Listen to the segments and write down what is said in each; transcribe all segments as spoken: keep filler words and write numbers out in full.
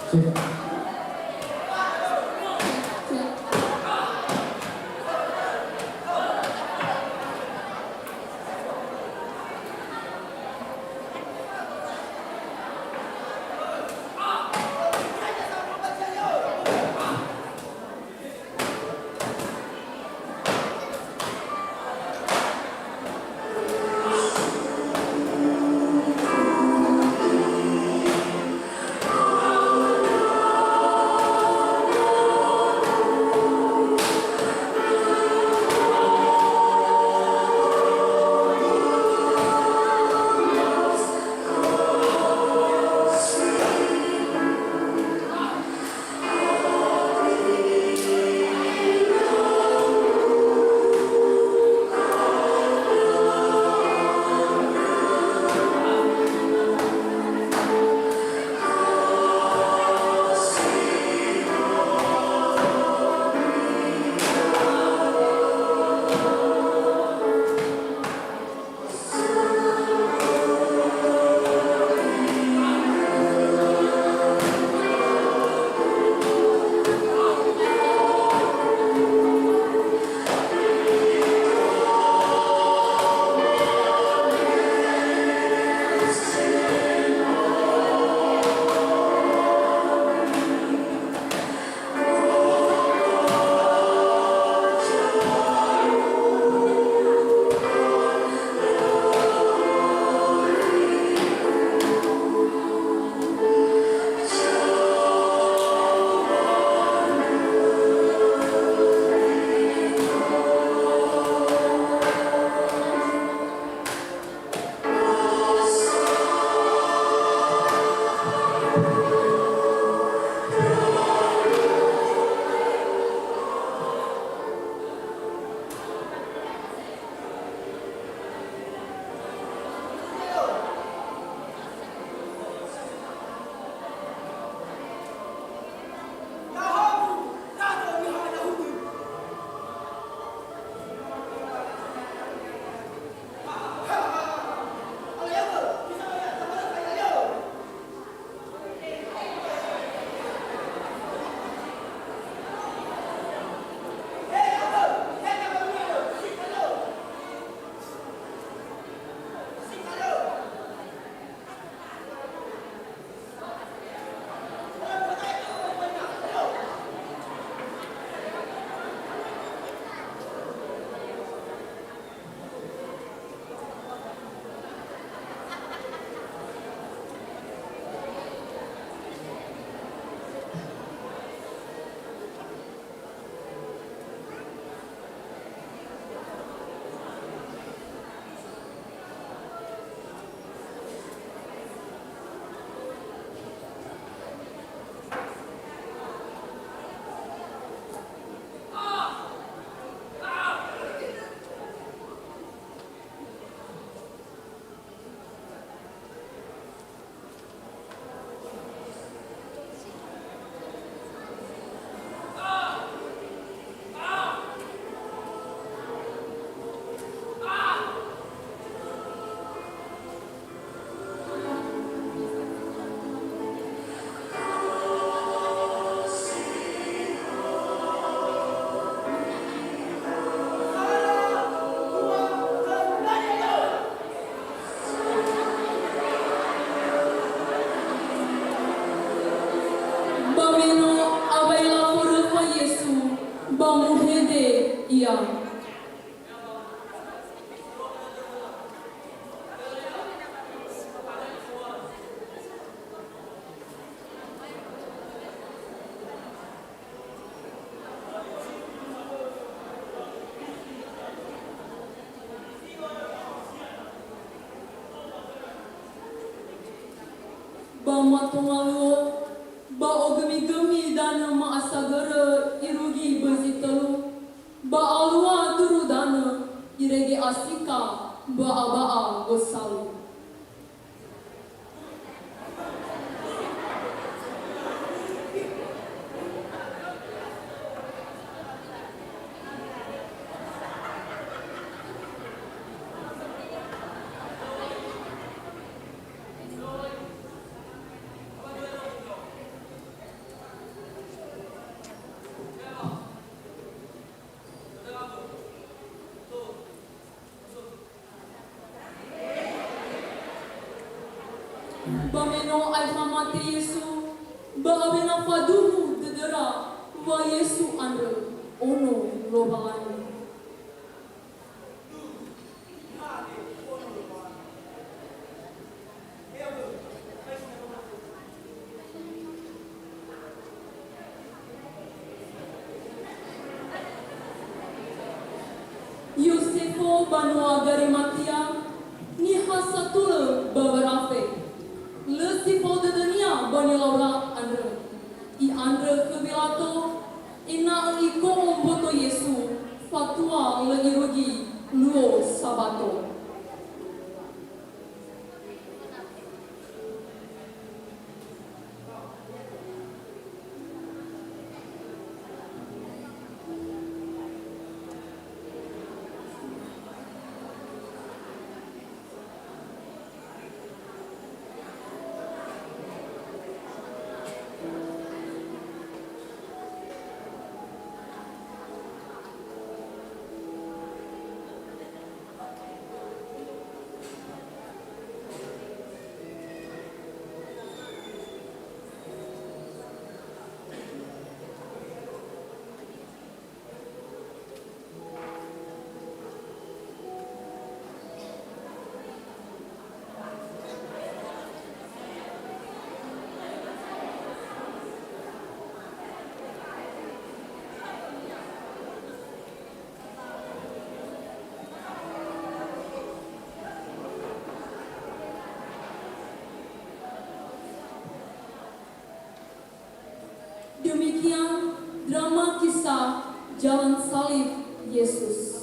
Ba me no awai laforõfa Yesu, ba muhede Ia. Ba mato ngaluo, ba ogömigömi danö ma'asagörö irugi böi zi tölu, ba alua turu danö irege asika ba'a-ba'a gosalu. Ba me no aefa mate Yesu, ba awena faduhu dödöra wa Yesu andrö Ono Lowalangi. Yosefo banua Garimatia, niha satulö ba warafe. Lö si fao dödönia ba nilaura andrö. I'andrö khö Wilato, ena'ö iko'o mboto Yesu, fatua lö irugi luo Sabato. Demikian drama kisah Jalan Salib Yesus.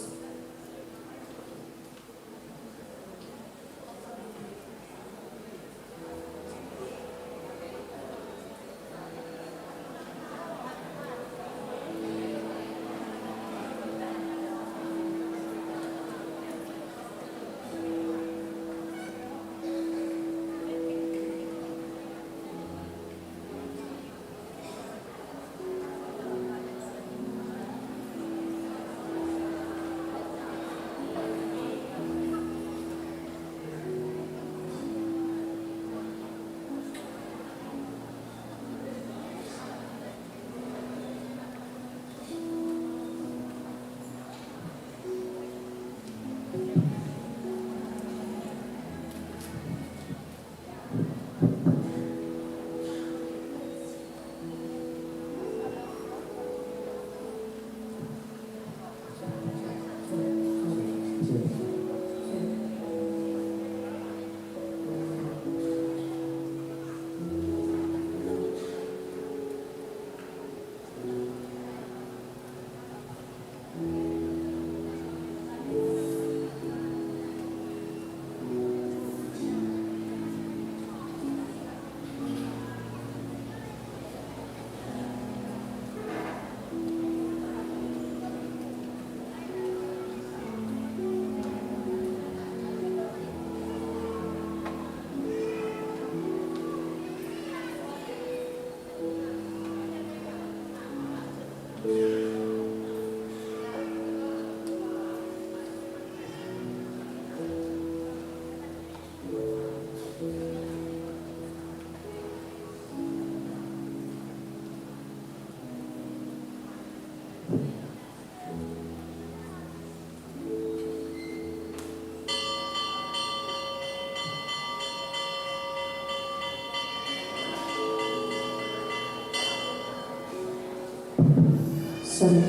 Sorry.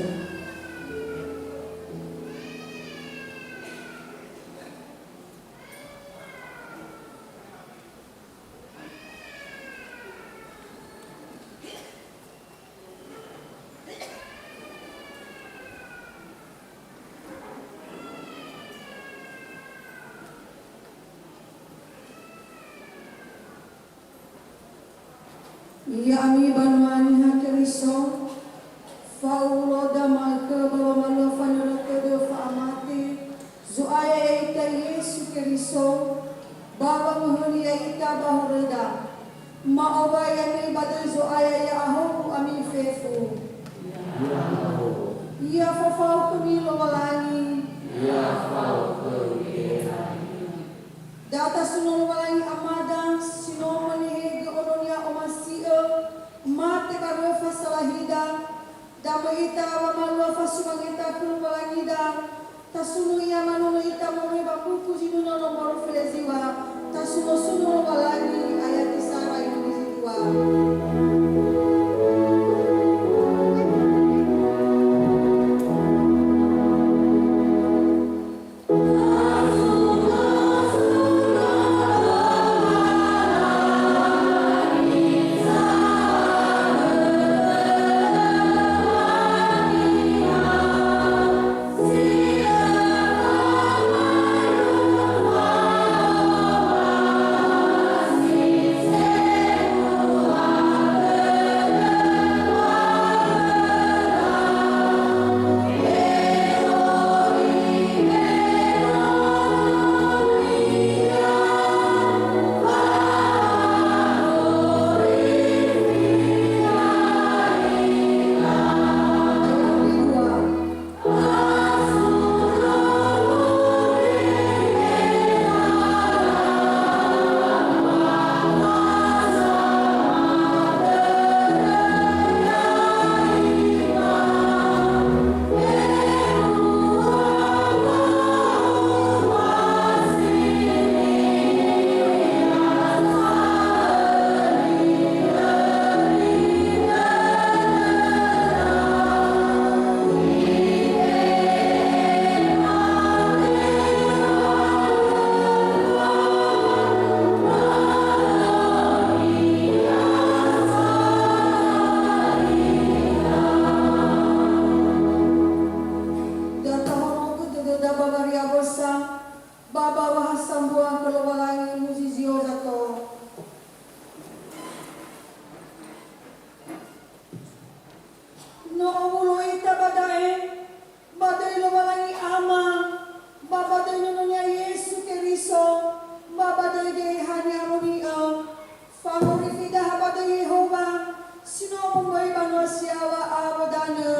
Ya'ami banua Niha Keriso, faulo damakhö ba wamalua fanörö tödö fa'amate, Zo'aya ya'ita Yesu Keriso, ba wangöhöli ya'ita ba horöda. Ma'owai ami ba döi Zo'aya ya'ahowu ami fefu. Ya fao-fao khömi Lowalangi. Ya fao khömi Lowalangi. Da tasuno Lowalangi Amada, si no Ita wamalua fasumangeta khö Lowalangida, tasuno ia manunu ita moroi ba mbuku zi no nono mboro feleziwa, tasuno-suno Lowalangi, ayati sara irugi zi dua. Da'ö tahonogö dödöda ba wariaŵösa, ba ba wa ha sambua khö Lowalangi muzizio zato. No owulo ita ba da'e, ba döi Lowalangi Ama, ba ba döi Nono-Nia Yesu Keriso, ba ba döi Geheha Ni'amoni'ö, fangorifi daha ba döi Yehowa, si no mumöi banua si yaŵa awö danö.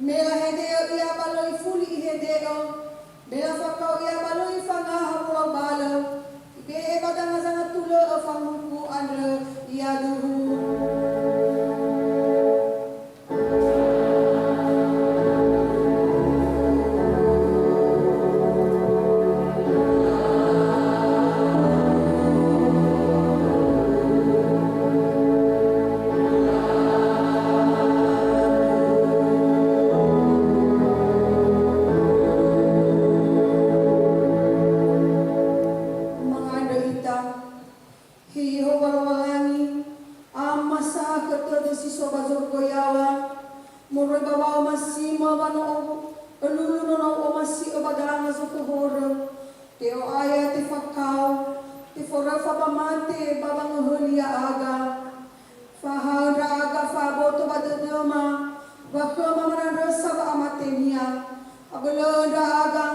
Me lahede'ö ia ba lö ifuli ihede'ö, me lafakao ia ba lö ifangaha wolau balö, ibe'e ba zanga-zangatulö'ö fanguku andrö ia duhu. Mangandrö ita, he Yehowa Lowalangi, Ama sakhö tödö si so ba zorugo yaŵa, moroi ba wa'omasi-Mö wa no elulu nonau omasi'ö ba dalanga zokhö horö. Te'o'aya tefakao, teforöfa ba mate ba wangöhöli ya'aga. Fahaö ndra'aga fa'aboto ba dödöma, wa khöma manandrösa wa'amate-Nia. Abölö'ö ndra'aga,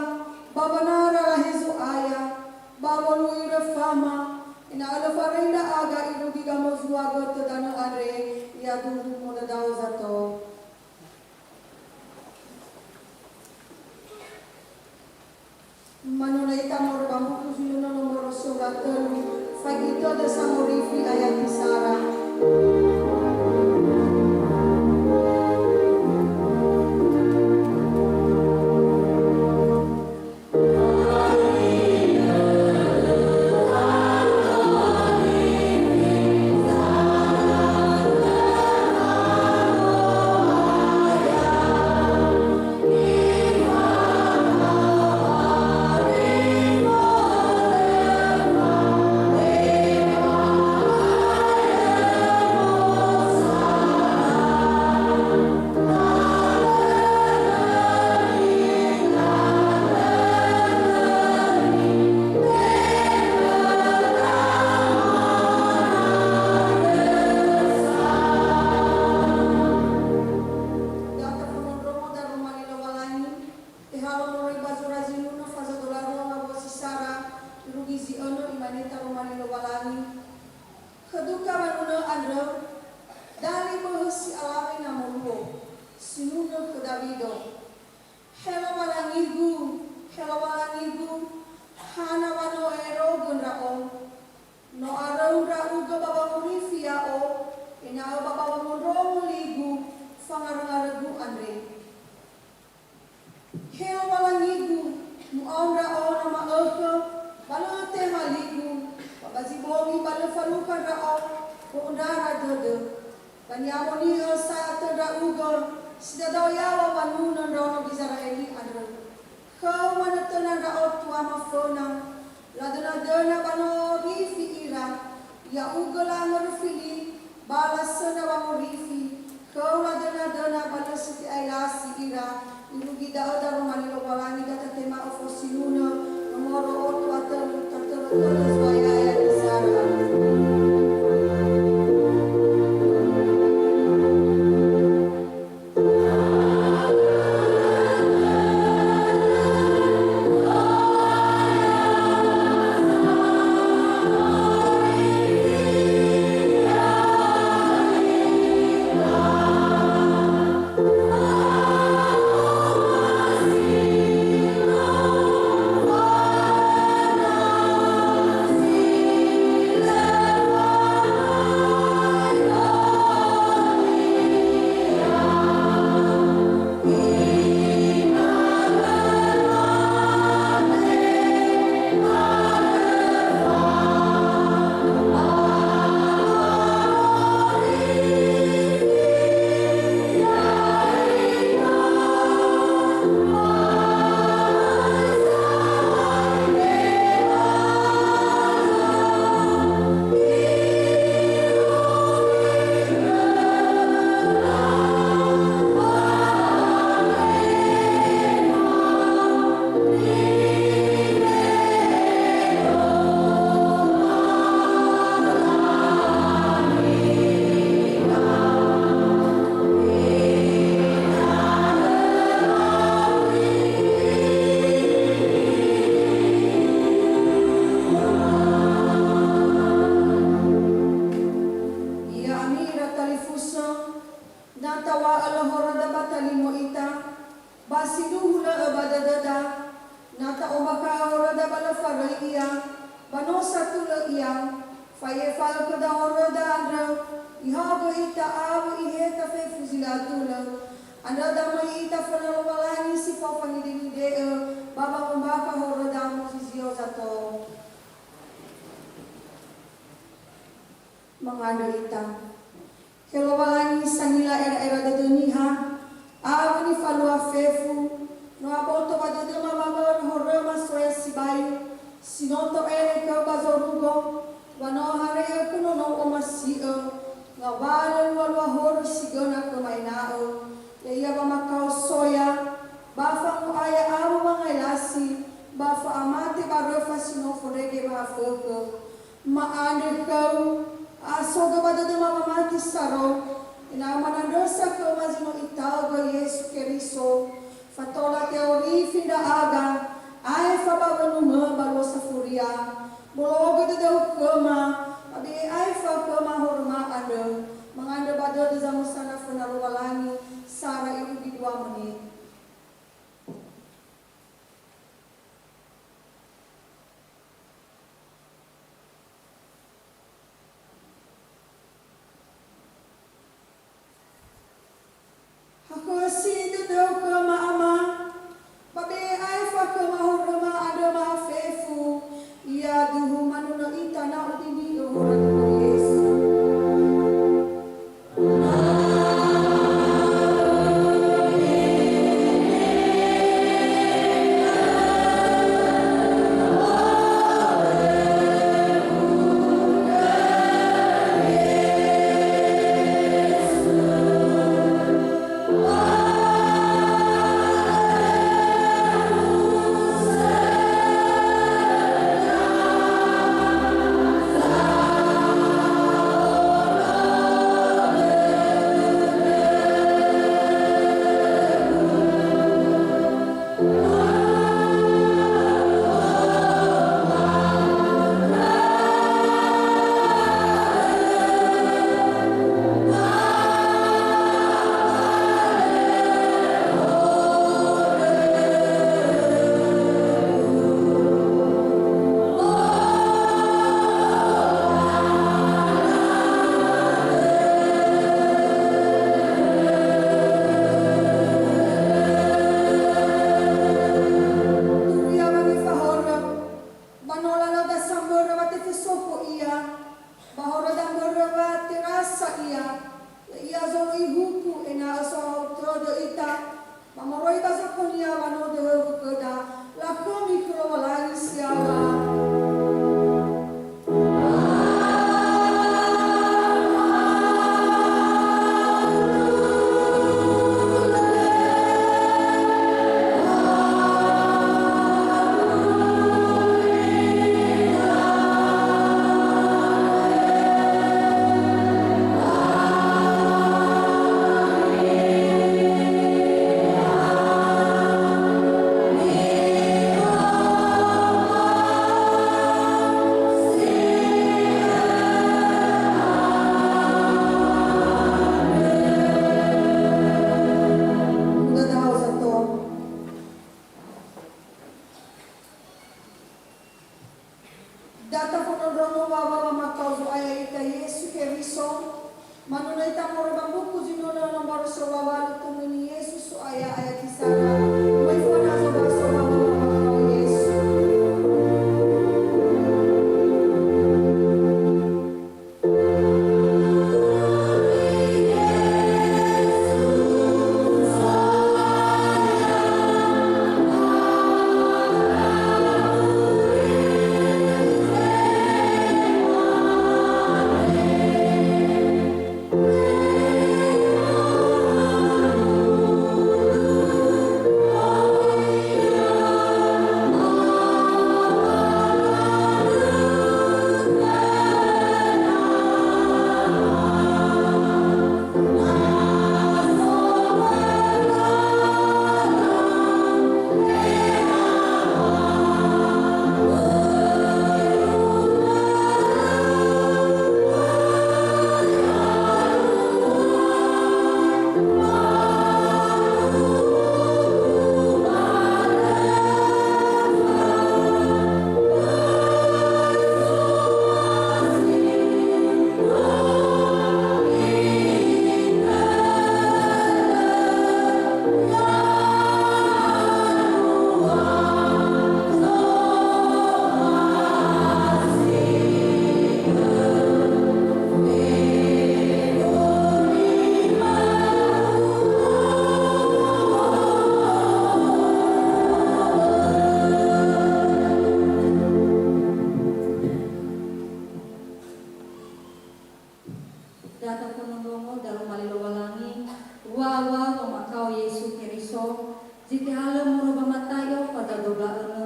ba wanara lahe Zo'aya, ba wolu'i röfama, ena'ö lö faröi ndra'aga irugi gamozua götö danö andre, ia duhu modödao zato. Manuna ita moroi ba mbuku zi no nono nomoro sura tölu, faigi tödö sangorifi ayati sara. Data fondrondrongo daroma li Lowalangi, tehalo moroi ba zura zinunö faza dolarua ngawosi sara, irugi zi önö imane taroma li Lowalangi. Khö duka wanunö andrö, dali böhö si alawe na moluo, sinunö khö Dawido. He Lowalangigu, he Lowalangigu, hana wa no erogö ndra'o? No aröu ndra'ugö ba wangorifi ya'o, ena'ö ba, ba wamondrongo ligu fangaröngörögu andre. He Lowalangigu, mu'ao ndra'o na ma'ökhö, ba lö tema ligu, ba ba zi bongi ba lö falukha ndra'o, bo'ondrara dödö. Ba ni'amoni'ö sa'atö ndra'ugö, si dadao yaŵa wanunö ndraono Gizera'eli andrö. Khöu manötöna ndra'o tuama föna, ladönadöna ba no rifi ira, ya'ugö la'angöröfi li, ba lasöndra wangorifi, khöu ladönadöna ba lö si te'aelasi ira, irugi da'ö daroma li Lowalangi datatema'ö fosinunö, nomoro otu a tölu, tatölö tödö Zo'aya ya'ia Gizera. Ya'ami ira talifusö, na taŵa'ö lö horöda ba talimo ita, ba sindruhu lö'ö ba dödöda, na ta'ombakha'ö horöda ba lö faröi ia, ba no satulö ia, fa'e'efa'ö khöda horöda andrö, ihaogö ita awö iheta fefu zi lö atulö. Andrö da möi ita föna Lowalangi si fao fangindenginde'ö ba wangombakha horöda muzizio zato. Mangandrö ita. He Lowalangi sangila era'era dödö niha, awö nifalua fefu, no aboto ba dödöma wamöi horöma soya sibai, si no to'ere khöu ba zorugo, wa no hare'ö khö nonou omasi'ö, ngawalö lualua horö si göna khöma ena'ö, ya'ia wamakao soya, ba fango'aya awö wangaelasi, ba fa'amate ba röfa si no fondrege wa'afökhö. Ma'andrö khöu, a'asogö ba dödöma wamati saro, ena'ö manandrösa khöma zi no itaogö Yesu Keriso, fatola te'orifi ndra'aga, aefa ba wönumö ba luo safuria. Bologö dödöu khöma, ba be'e aefa khöma horöma andrö, mangandrö ba dödö zamösana föna Lowalangi, sara irugi dua menit. Hakhösi dödöu khöma, Ama, ba be'e aefa khöma horöma andrö ma'a fefu, iaduhu manunö ita na udini'ö horögu Yesu. Sa ia, ya'ia zolo'i huku ena'ö sohahau tödö ita, ba moroi ba zokhönia wa no döhö khöda, lakhömi khö Lowalangi si yaŵa. Da tafondrondrongo wawa wamakao Zo'aya ita Yesu Keriso, manunö ita moroi ba mbuku Zinunö nomoro sowawalu, töngöni Yesu So'aya, ayat sara, möi fana zobaso wawa wamakao Yesu. Da tafondrondrongo daroma li Lowalangi, wua-wua wamakao Yesu Keriso, zi tehalö moroi ba Mataio fazau dua wulu a önö,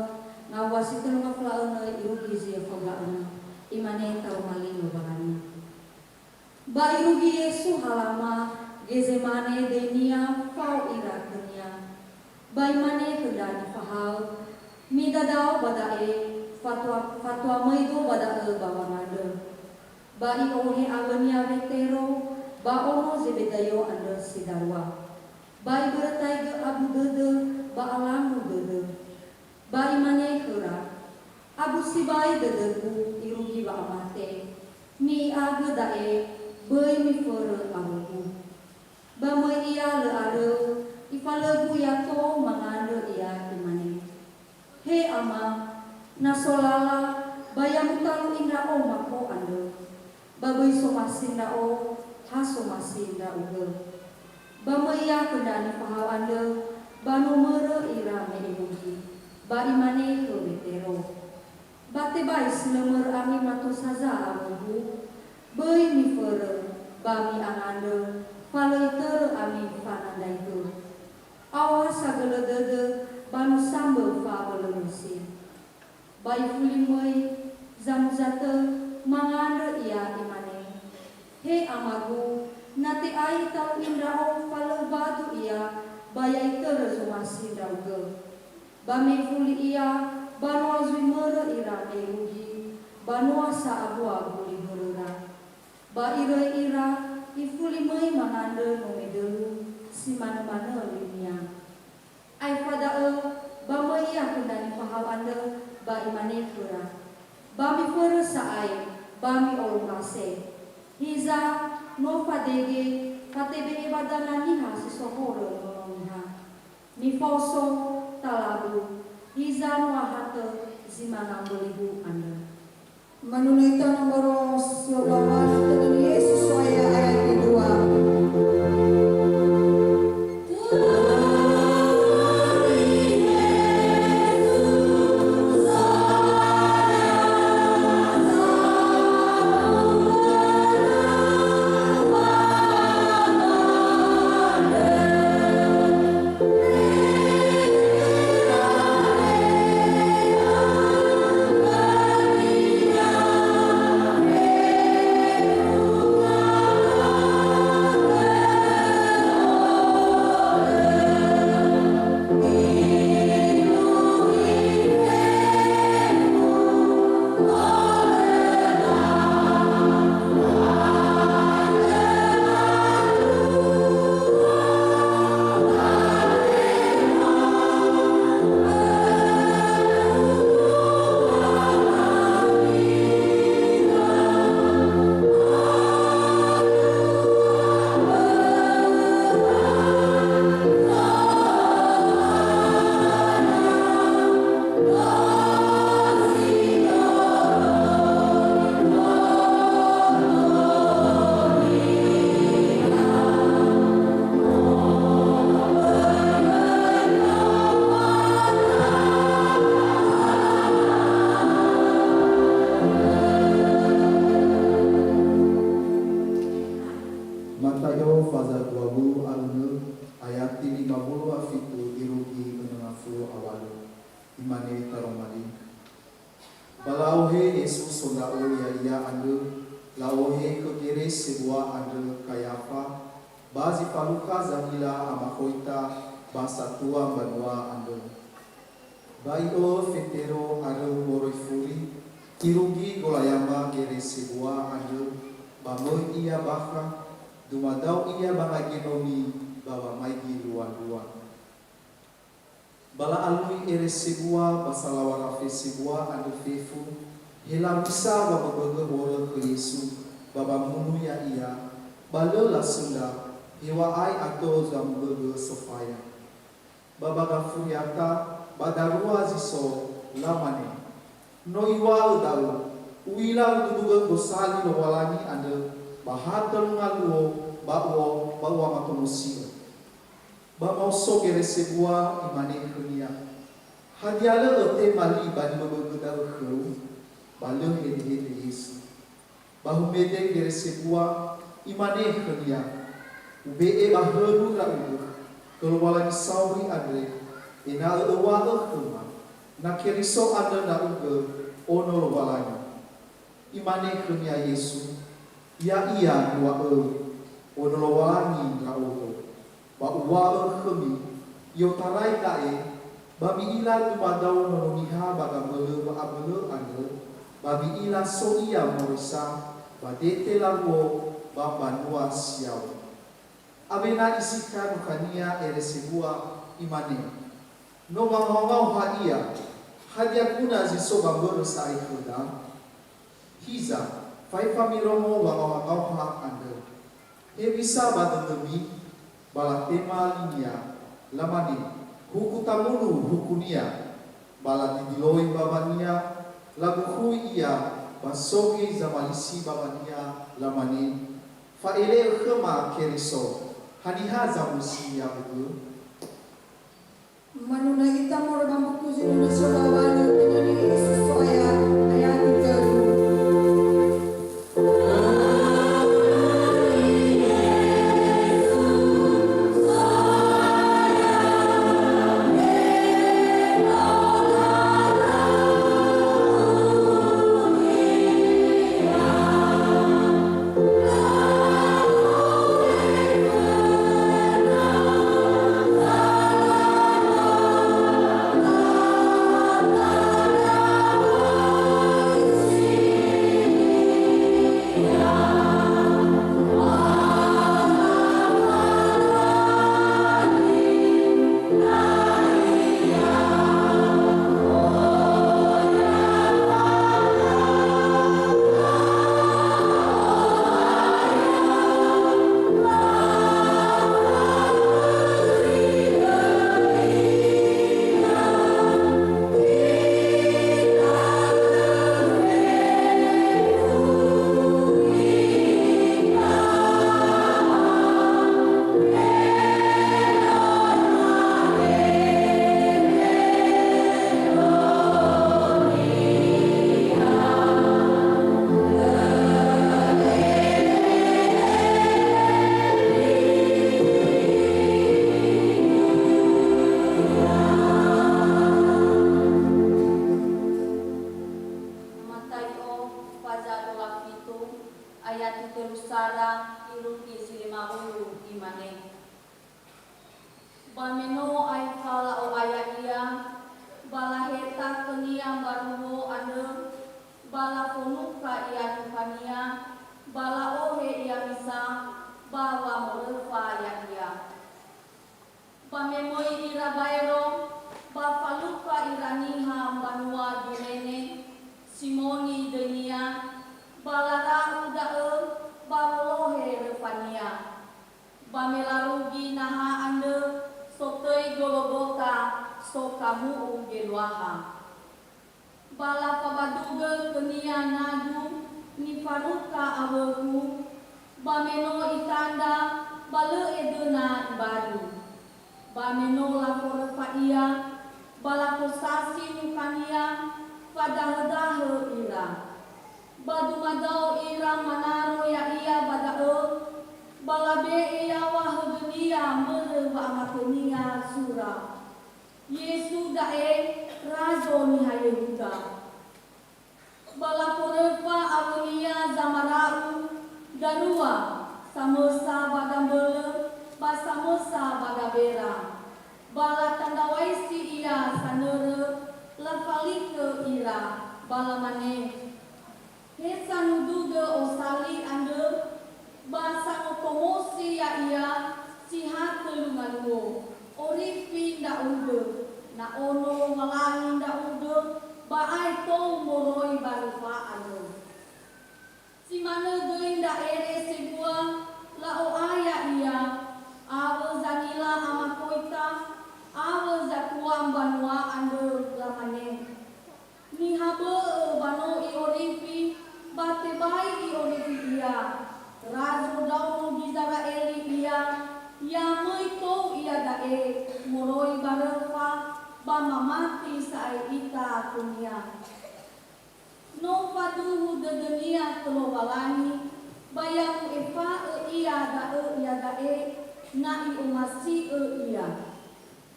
ngawua si tölu ngafulu a önö irugi zi fao dua wulu a önö. Imane taroma li Lowalangi. Ba irugi Yesu halama Gezemane döinia fao ira khönia. Ba imane khö ndra nifahaö, "Midadao ba da'e, fatua-, fatuamöido ba da'ö ba wangandrö." Ba i'ohe awönia Wetero ba ono Zebedaio andrö si darua. Ba ibörötaigö abu dödö ba alangu dödö. Ba imane khöra, "Abu sibai dödögu irugi wa'amate. Mi'iagö da'e, böi miförö awögu." Ba möi ia lö aröu, ifalögu ia tou mangandrö ia, imane, "He Ama, na so lala, ba ya mutalu'i ndra'o mako andrö. Ba böi somasi ndra'o, ha somasi ndra'ugö." Ba möi ia khö ndra nifahaö andrö, ba no mörö ira me irugi, ba imane khö Wetero, "Ba tebai si lö mörö ami mato saza awögu, böi miförö, ba mi'angandrö, fa lö itörö ami fanandraigö. Aoha sagölö dödö, ba no sambö fa'abölö nosi." Ba ifuli möi zamuza tö, mangandrö ia, imane, "He Amagu, na te'ai italu'i ndra'o fa lö badu ia, ba ya itörö zomasi ndra'ugö." Ba me ifuli ia, ba noa zui mörö ira me irugi, ba noa sa abua guli mböröra. Ba iröi ira, ifuli möi mangandrö no medölu, si manö-manö linia. Aefa da'ö, ba möi ia khö ndra nifahaö andrö, ba imane khöra, "Ba miförö sa'ae, ba mi'olombase. Hiza, no fadege, fatebe'e ba danga niha si so horö Nono Niha. Mifaoso, talabu, hiza no ahatö zi manga mböligu andrö." Manunö ita nomoro siombawa, töngöni Yesu So'aya, ayat Matai'o faza dua wulu a önö, ayati lima wulu a fitu irugi önö ngafulu a walu. Imane Taroma Li. Ba la'ohe Yesu sondra'o ya'ia andrö, la'ohe khö gere sebua andrö Kayafa, ba zi falukha zangila amakhoita ba satua mbanua andrö. Ba i'o'ö Fetero aröu moroi furi, irugi golayama gere sebua andrö, ba möi ia bakha, dumadao ia ba ngagenomi ba wamaigi luandrua. Ba la'alui ere sebua ba salaw̃a rafe sebua andrö fefu, he lawisa wamöbögö horö khö Yesu, ba wamunu ya'ia, ba lö lasöndra, heŵa'ae ato zamöbögö sofaya. Ba ba gafuriata, ba darua zi so, lamane, "No iŵa'ö da'ö, u'ila ududugö gosali Lowalangi andrö ba ha tölu ngaluo ba u'o-, ba u'amatonosi'ö." Ba maoso gere sebua, imane khönia, "Hadia lö ötema li ba nimöbögö da'ö khöu?" Ba lö hedehede Yesu. Ba humede gere sebua, imane khönia, "Ube'e ba hölö ndra'ugö khö Lowalangi sauri andre, ena'ö öŵa'ö khöma, na Keriso andrö ndra'ugö, Ono Lowalangi." Imane khönia Yesu, "Ya'ia niŵa'öu, Ono Lowalangi ndra'odo." Ba uŵa'ö khömi, i'otarai da'e, ba mi'ila dumadao Nono Niha ba gambölö wa'abölö andrö, ba mi'ila so Ia moroi sa ba dete lawuo ba mbanua si yaŵa. Awena isikha nukhania ere sebua, imane, "No wangaongaoha Ia, hadia guna zi so ba mbörö sa'ae khöda? Hiza, faefa mirongo wangaongaoha andrö." Hewisa ba dödömi? Ba latema linia, lamane, "Huku tamunu hukunia." Ba ladidiloi mbawania, labukhui Ia, ba so göi zamalisi mbawania, lamane, "Fa'ele'ö khöma Keriso, haniha zamösinia bö'ö?" Manuna ita moroi ba mbuku Zinunö Sodawanö, Tenöni Yesu So'aya, ayati tölu. Matai'o faza dua wulu a fitu, ayati tölu sara irugi zi lima wulu, imane, "Ba me no aefa la'o'aya Ia, ba laheta khönia mbaruo andrö, ba lafonukha Ia nukhania, ba la'ohe Ia misa, ba wamoröfa Ya'ia." Ba me möi ira baero, ba falukha ira niha mbanua Girene, Simoni döinia, ba lara'u da'ö ba wolohe röfania. Ba me larugi naha andrö, sotöi Gologota, sokamu'u geluaha. Ba lafabadugö khönia nagu nifarukha awökhu, ba me no itandra, ba lö edöna ibadu. Ba me no laforöfa Ia, ba lafosasi nukhania, fadahödahö ira. Ba dumadao ira manaro Ya'ia ba da'ö, ba labe amatenia zura. Yesu da'e, Razo niha Yehuda. Ba laforöfa awö-Nia zamara'u darua, samösa ba gambölö ba samösa ba gabera. Ba latandawaisi Ia sanörö, lafalikö ira, ba lamane, "He sanudugö osali andrö, ba sangotomosi ya'ia si ha tölu ngaluo, orifi ndra'ugö, na ono Lowalangi ndra'ugö, ba ae tou moroi ba röfa andrö." Si manö göi ndra ere sebua, la'o'aya ia, awö zangila amakhoita, awö zatua mbanua andrö, lamane, "Niha bö'ö ba no i'orifi, ba tebai i'orifi ia, Razo ndraono Gizera'eli ia, ya möi tou iada'e moroi ba röfa, ba mamati sa'ae ita khönia." No faduhu dödönia khö Lowalangi, ba ya mu'efa'ö ia da'ö iada'e, na i'omasi'ö ia.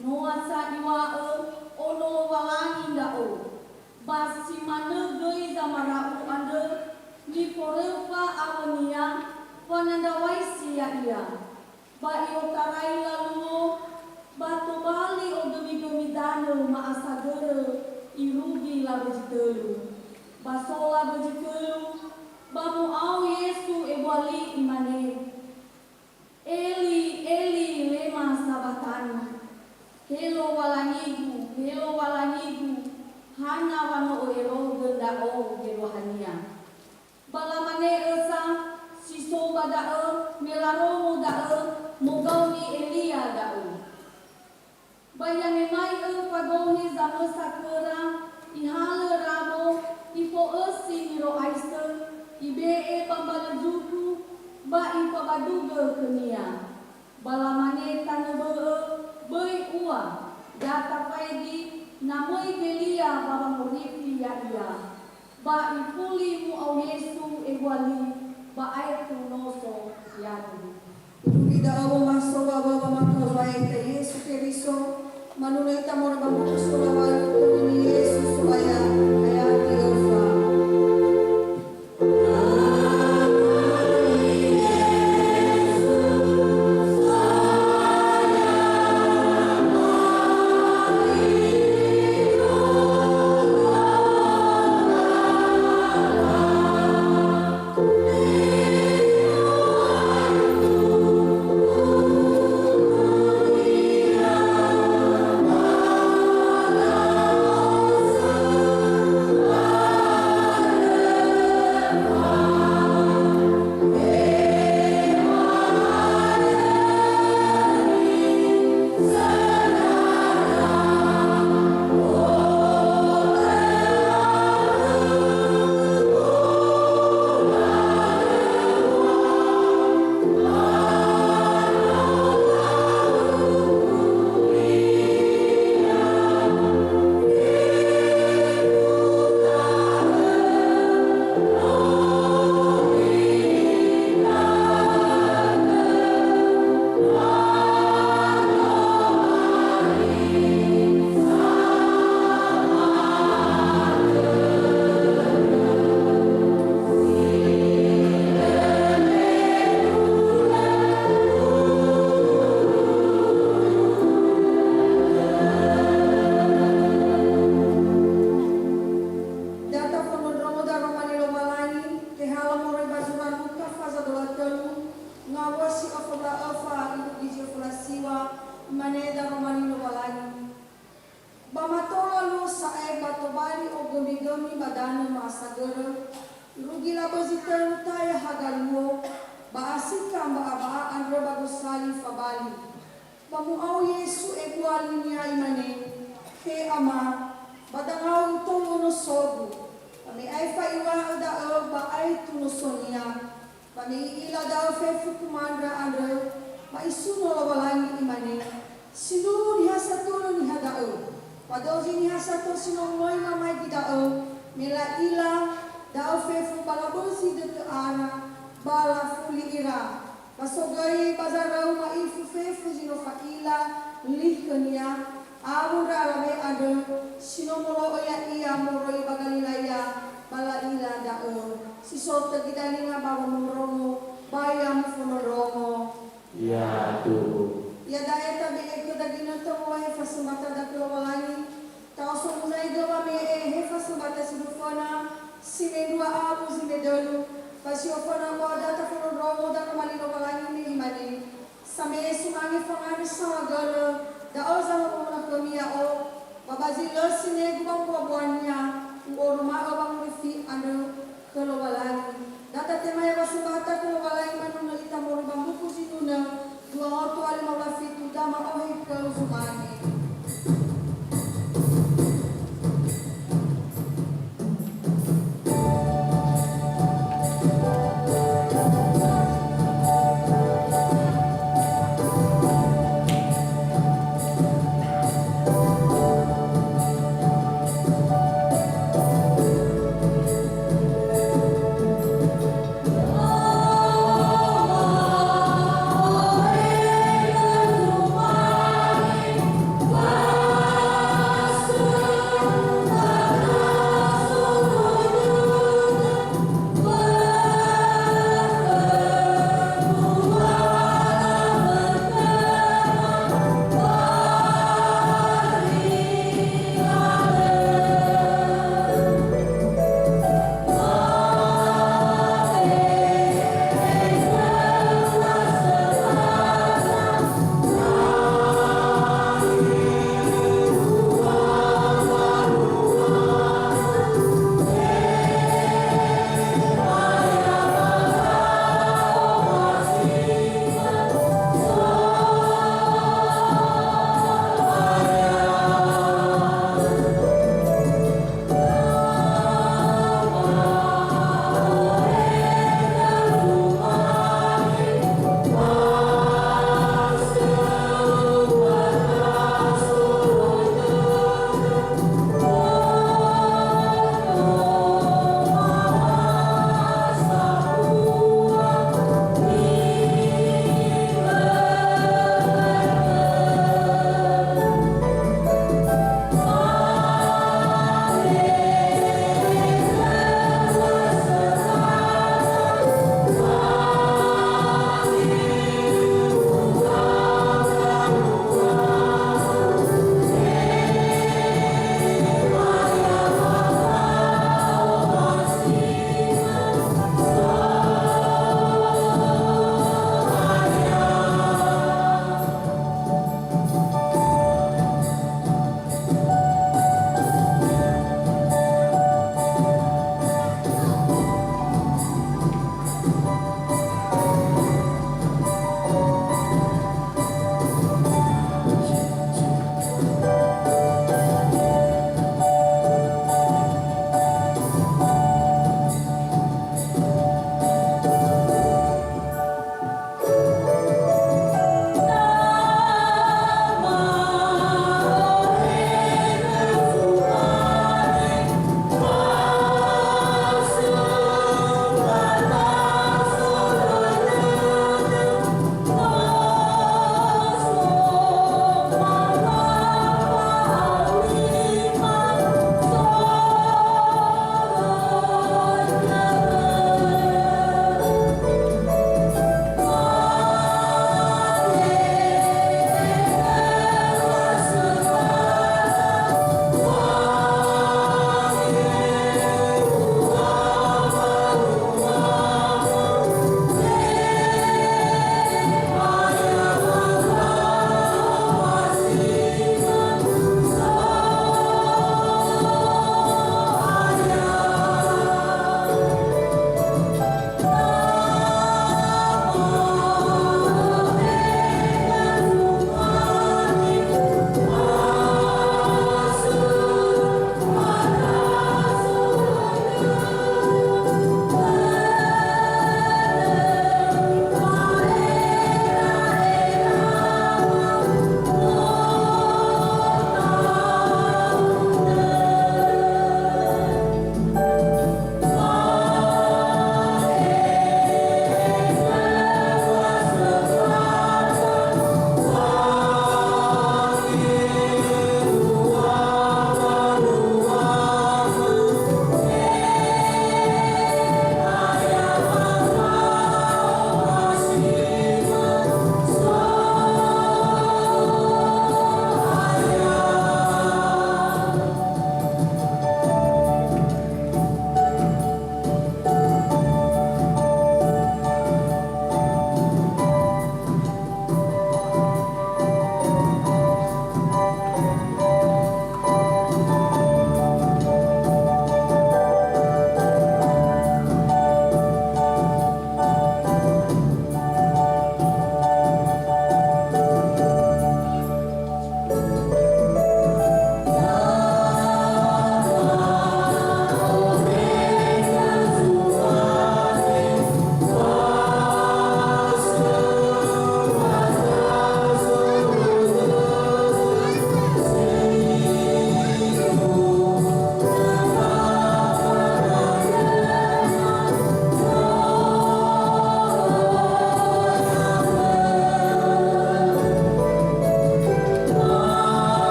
Noa sa iŵa'ö, "Ono Lowalangi ndra'o." Ba si manö göi zamara'u andrö, niforöfa awö-Nia, wanandrawaisi ya'ia. Ba i'otarai laluo, ba tobali ogömigömi danö ma'asagörö irugi labözi tölu. Ba so labözi tölu, ba mu'ao Yesu ebua li, imane, "Eli, Eli, lema sabaktani?" "He Lowalangigu, he Lowalangigu, hana wa no O'erogö ndra'o?" geluahania. Ba lamane ösa si so ba da'ö, me larongo da'ö, "Mogaoni Elia da'ö." Ba i'angemai'ö fagohe zamösa khöra, ihalö rabo, ifo'ösi niro'aisö, ibe'e ba mbalö zuku, ba ifabadugö khönia. Ba lamane tanö bö'ö, "Böi ua, da tafaigi, na möi Gelia ba wangorifi ya'ia." Ba ifuli mu'ao Yesu ebua li, ba aetu noso yaduhu. Irugi da'ö womaso ba wöwa makaozoa ya'ita Yesu Keriso, manunö ita moroi ba mbuku si folawalu, Tonini Yesu So'aya, ayati öfa. Data fondrondrongo daroma li Lowalangi, tehala moroi ba zura Luka faza dola tölu, ngawua si öfa ba öfa irugi zi öfa ba siwa, imane daroma li Lowalangi. Ba matola luo sa'ae ba tobali ogömigömi ba danö ma'asagörö, irugi labözi tölu taya haga luo, ba asika mba'a-ba'a andrö ba gosali fabali. Ba mu'ao Yesu ebua li-Nia, imane, "He Ama, ba dangau utou nosogu." Ba me aefa iŵa'ö da'ö, ba aetu nosonia. Ba me i'ila da'ö fefu kumandra andrö, ba isuno Lowalangi, imane, "Sindruhu niha satulö niha da'ö, ba dozi niha sato si no möi mamaigi da'ö." Me la'ila da'ö fefu, ba labözi dötö ara, ba lafuli ira. Ba so göi Ba zara'u ma'ifu fefu zi no fa'ila li khönia, awö ndra alawe andrö, si no molo'ö ya'ia moroi ba Galilaia, ba la'ila da'ö. Si so tögi dalinga ba wamondrongo, ba ya mufondrondrongo. Ya'aduhu. Iada'e tabe'e khöda ginötö wolohe fasömbata da khö Lowalangi, ta'oso muzaigö wame'e he fasömbata si duföna, si mendrua awö zi medölu, ba si oföna moa da tafondrondrongo danö mali Lowalangi me imane, Same'e sumange fangandrö saohagölö, da'ö zahowu'ö khömi ya'o, ba ba zi lö sinegu ba mbuabuania, u'oroma'ö wangorifi andrö khö Lowalangi. Da tatema ya wasömbata khö Lowalangi manunö ita moroi ba mbuku Zinunö, dua oto a lima wulu a fitu, da ma'ohe khöu zumange.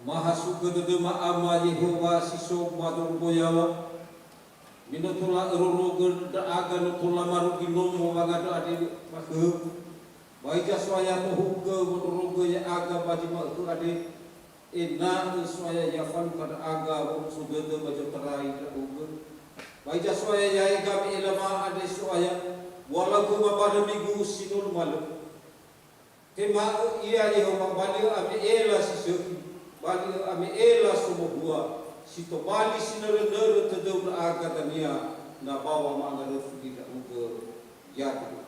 Mahasugö dödöma Ama Yehowa si so ba zorugo yaŵa, me no tola örorogö ndra'aga no tola marugi nomo wangandrö andre ba khö-Gu. Ba hiza So'aya tohugö wondrorogö ya'aga ba zi ma'ökhö andre, ena'ö So'aya ya falukha ndra'aga wa'uso dödö ba zotarai ndra'ugö. Ba hiza So'aya ya'aga me'ela ma andre So'aya, walaugö ba barö migu si no lumalö. Tema'ö ia Yehowa, ba li'ö ame'ela si sökhi, ba li'ö ame'ela somohua, si tobali sinörö-nörö tödöu ndra'aga dania, na ba wama'angaröfi li ndra'ugö. Yadu.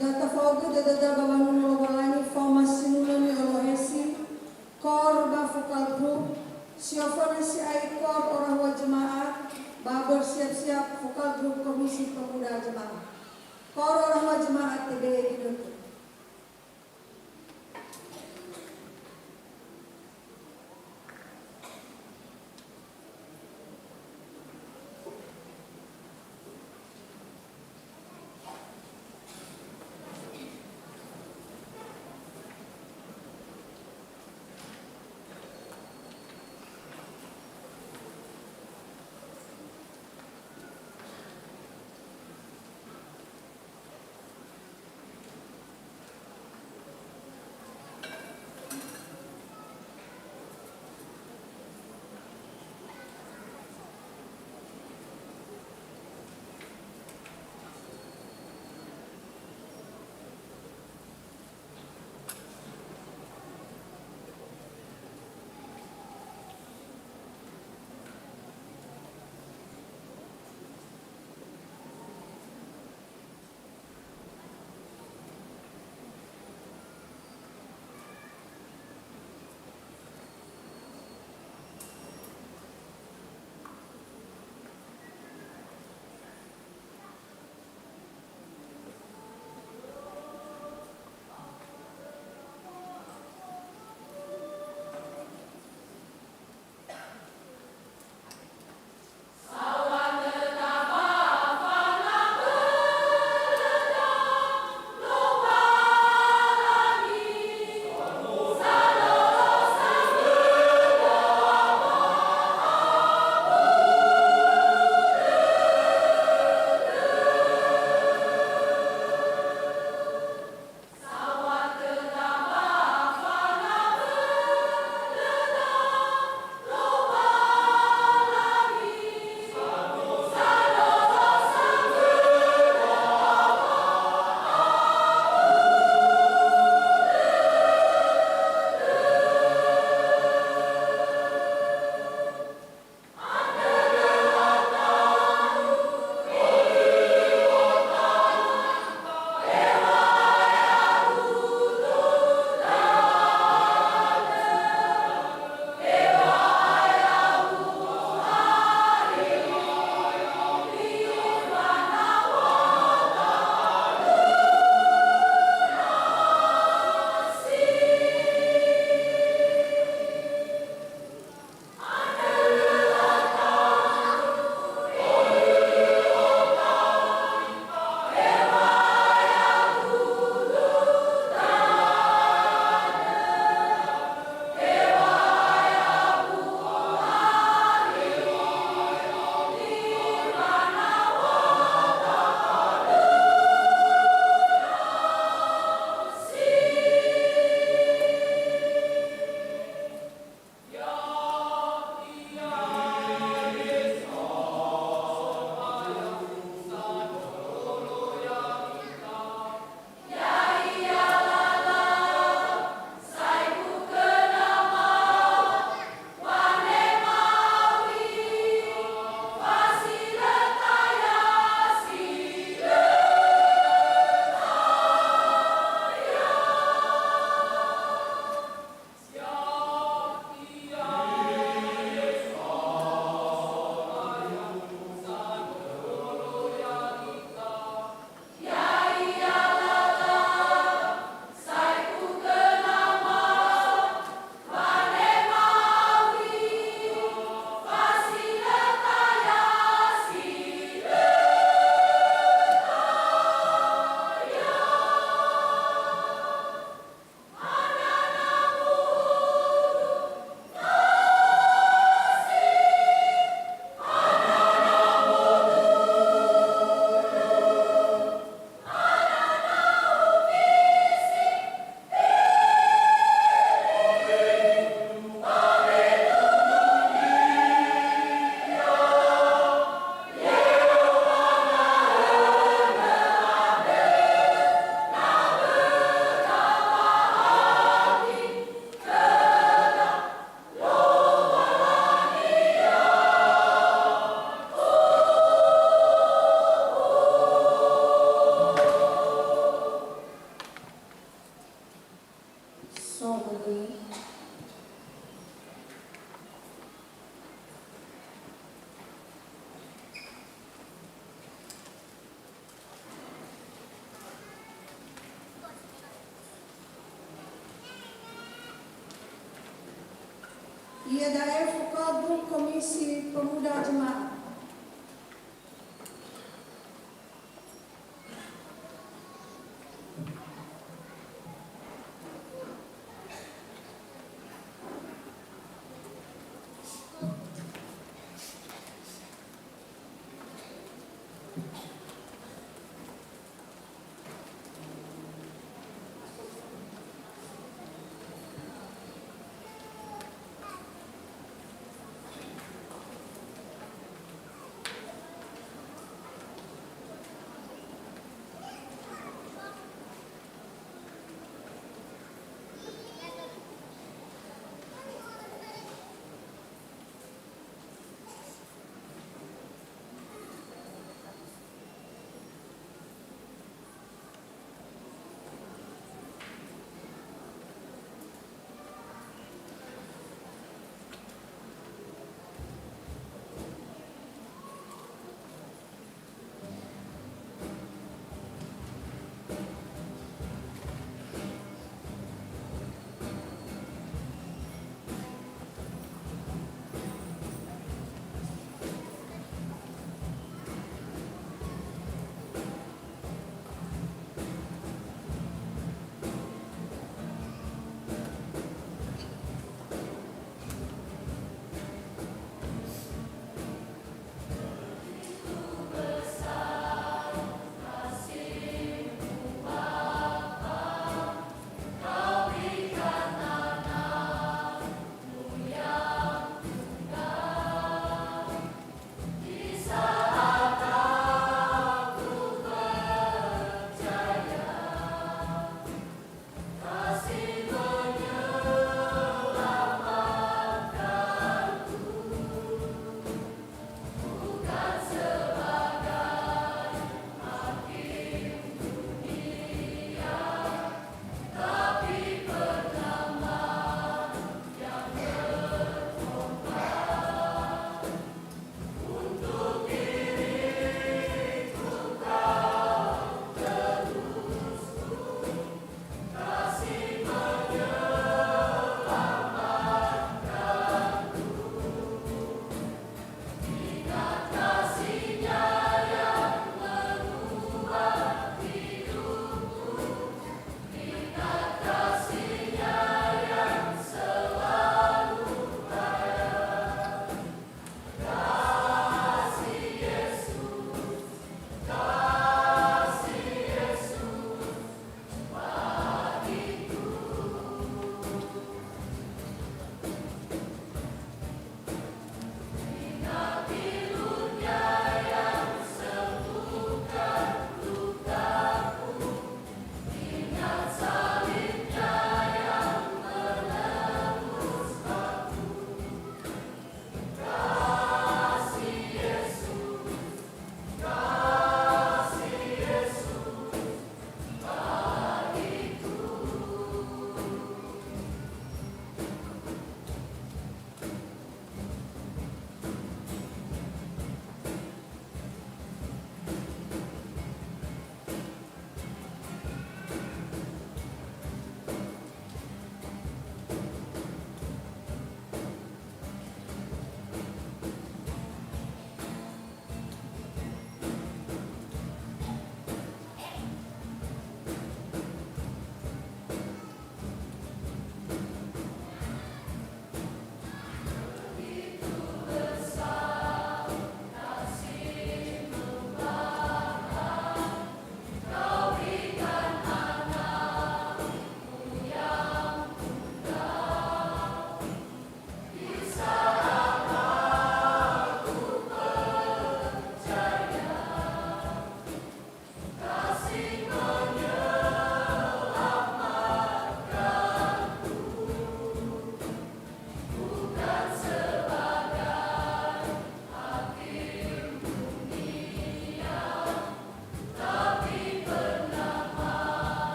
Da tafa'ögö dödöda ba wanunu Lowalangi faoma sinulö ni'olohesi, kor ba fokal grup, si oföna si'ai kor orahua jemaat, ba bersiap-siap fokal grup Komisi Pemuda Jemaat. Kor orahua jemaat tebe'e ginõtö. Iada'e fokhogu Komisi Pemuda Jemaah.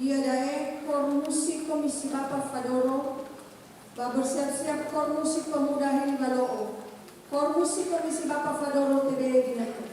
Iada'e Kormusi Komisi Bapa Fadoro, ba bersiap-siap Kormusi Pemuda Heliwalo'o. Kormusi Komisi Bapa Fadoro tebe'e ginötö.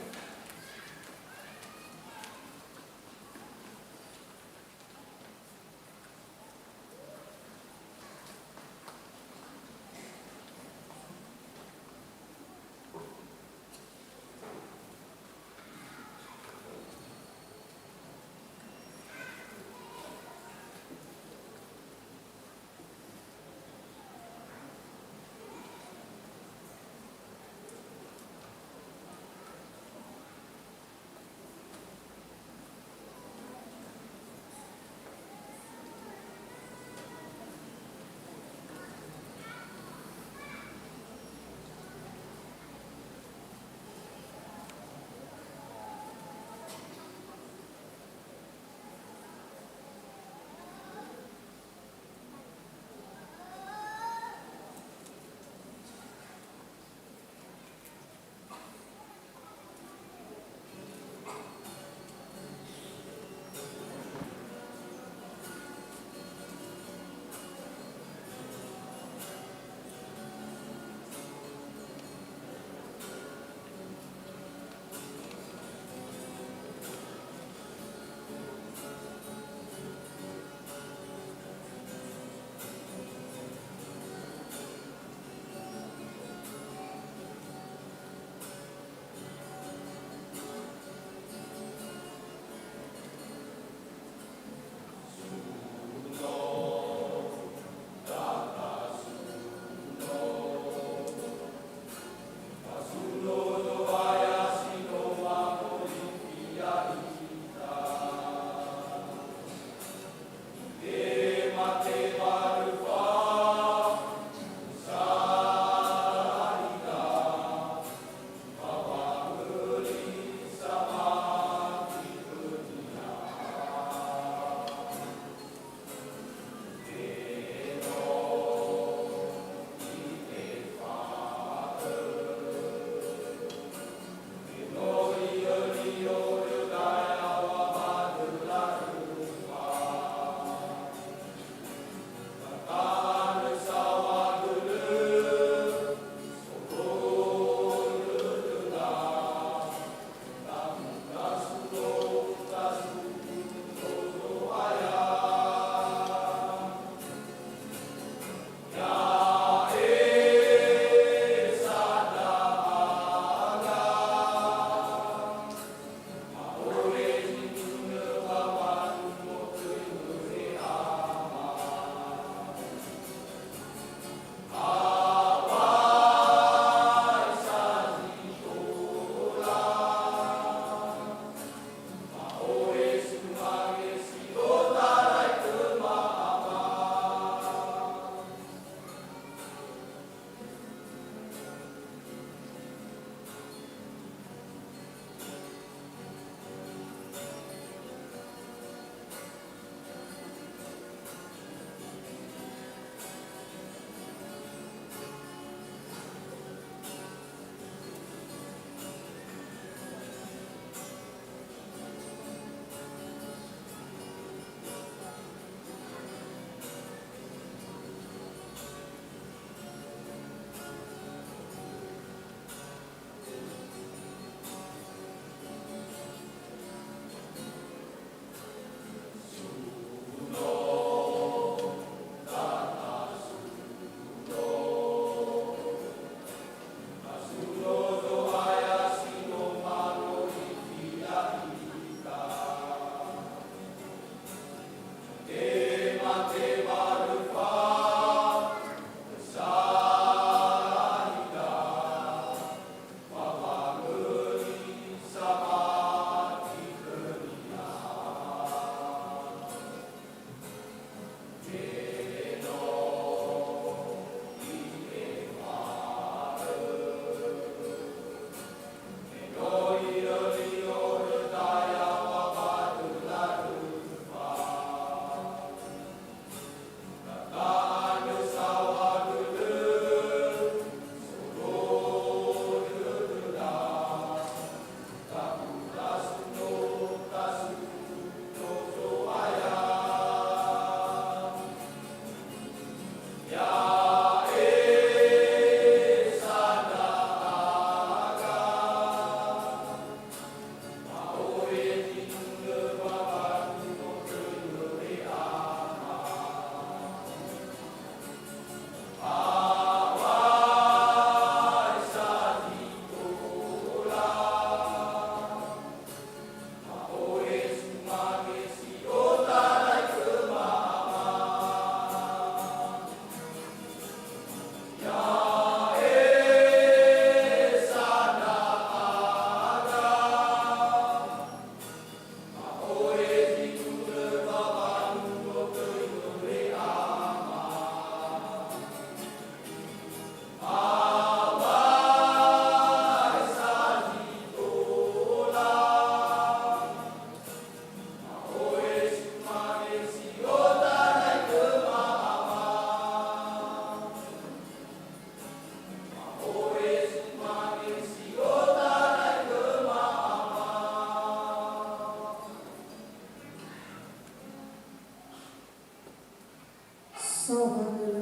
Saohagölö.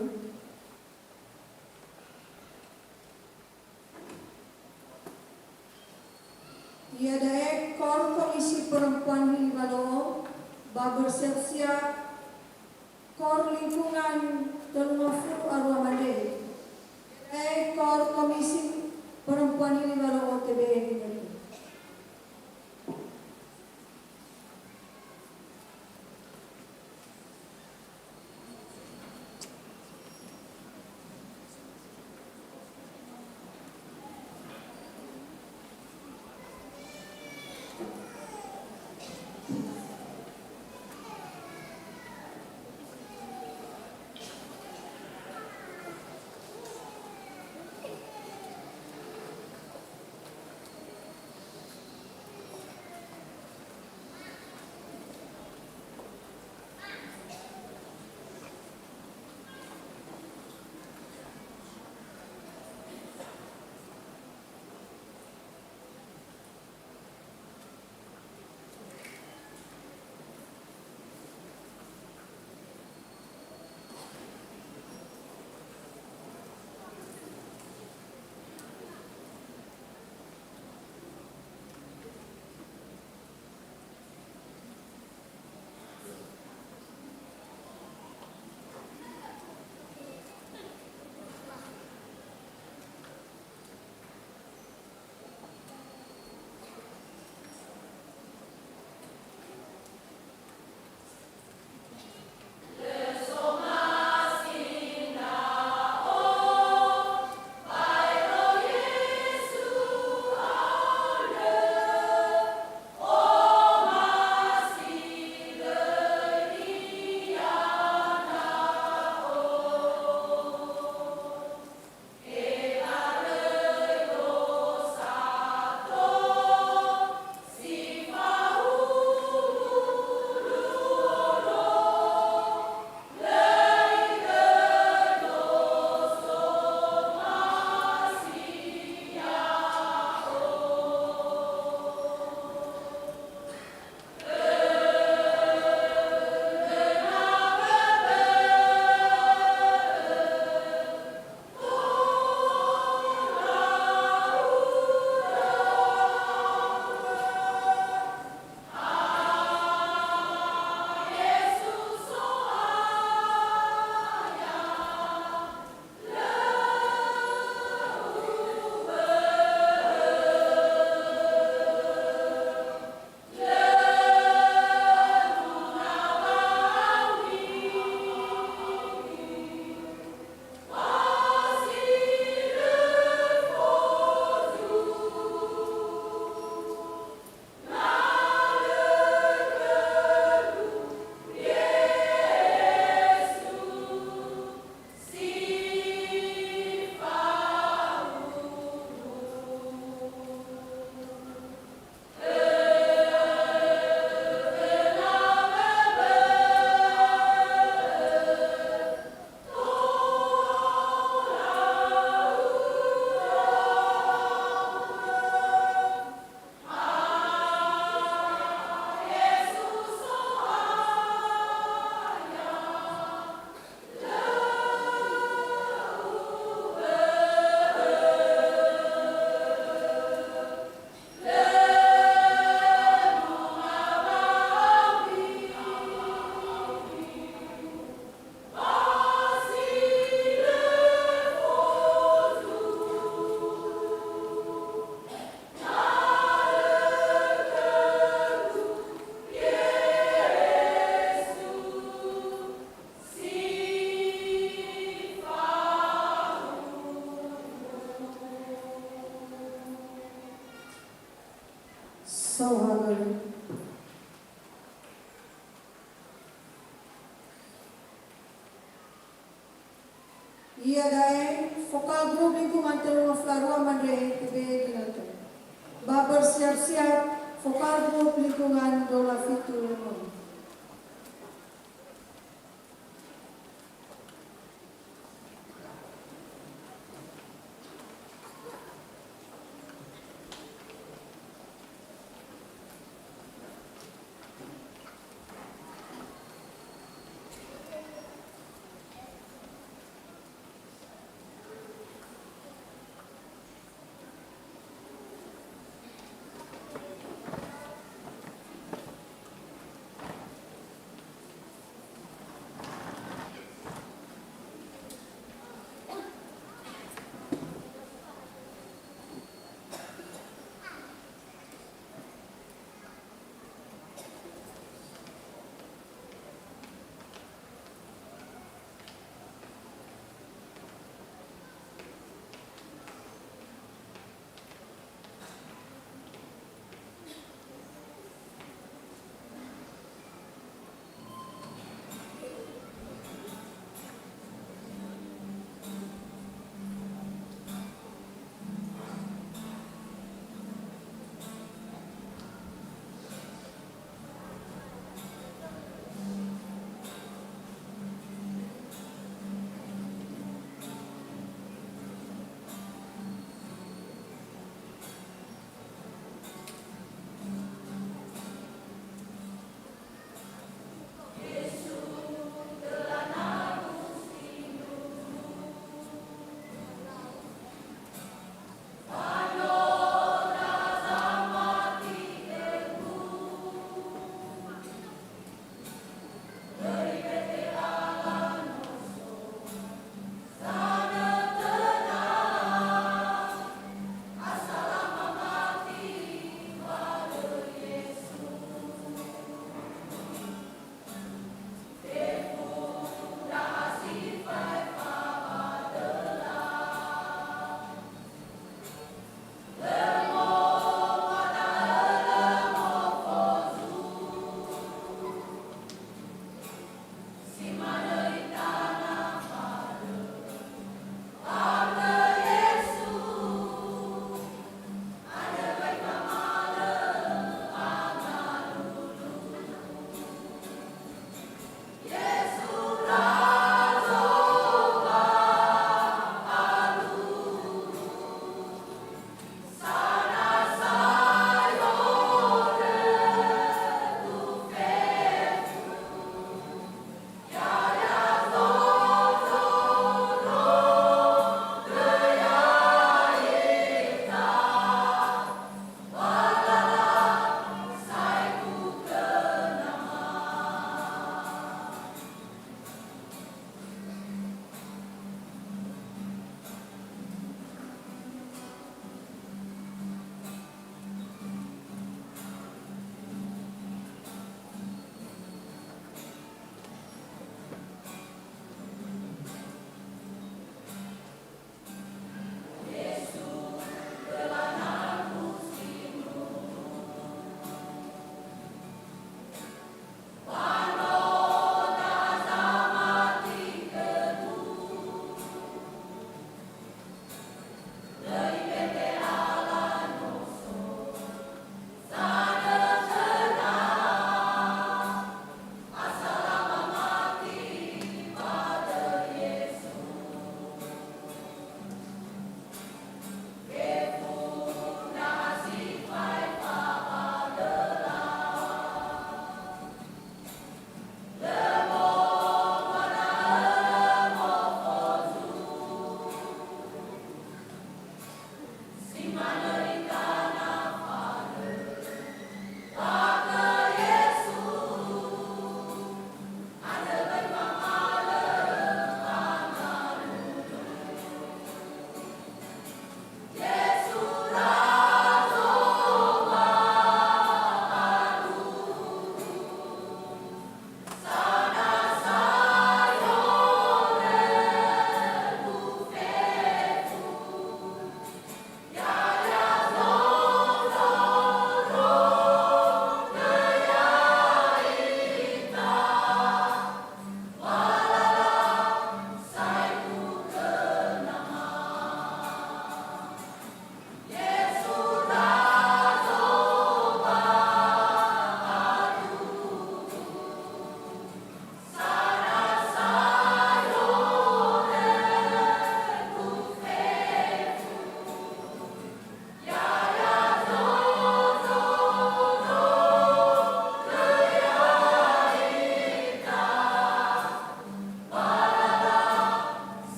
Iada'e Kor Komisi Perempuan Hiliwalo'o ba bersiap-siap Kor Lingkungan tölu ngafulu arua mande. Iada'e Kor Komisi Perempuan Hiliwalo'o T B E Ginötö. Saohagölö. Iada'e Fokal Grup Lingkungan tölu ngafulu arua mande T B E Ginötö. Ba bersiap-siap Fokal Grup Lingkungan Dola Fitu Lemon.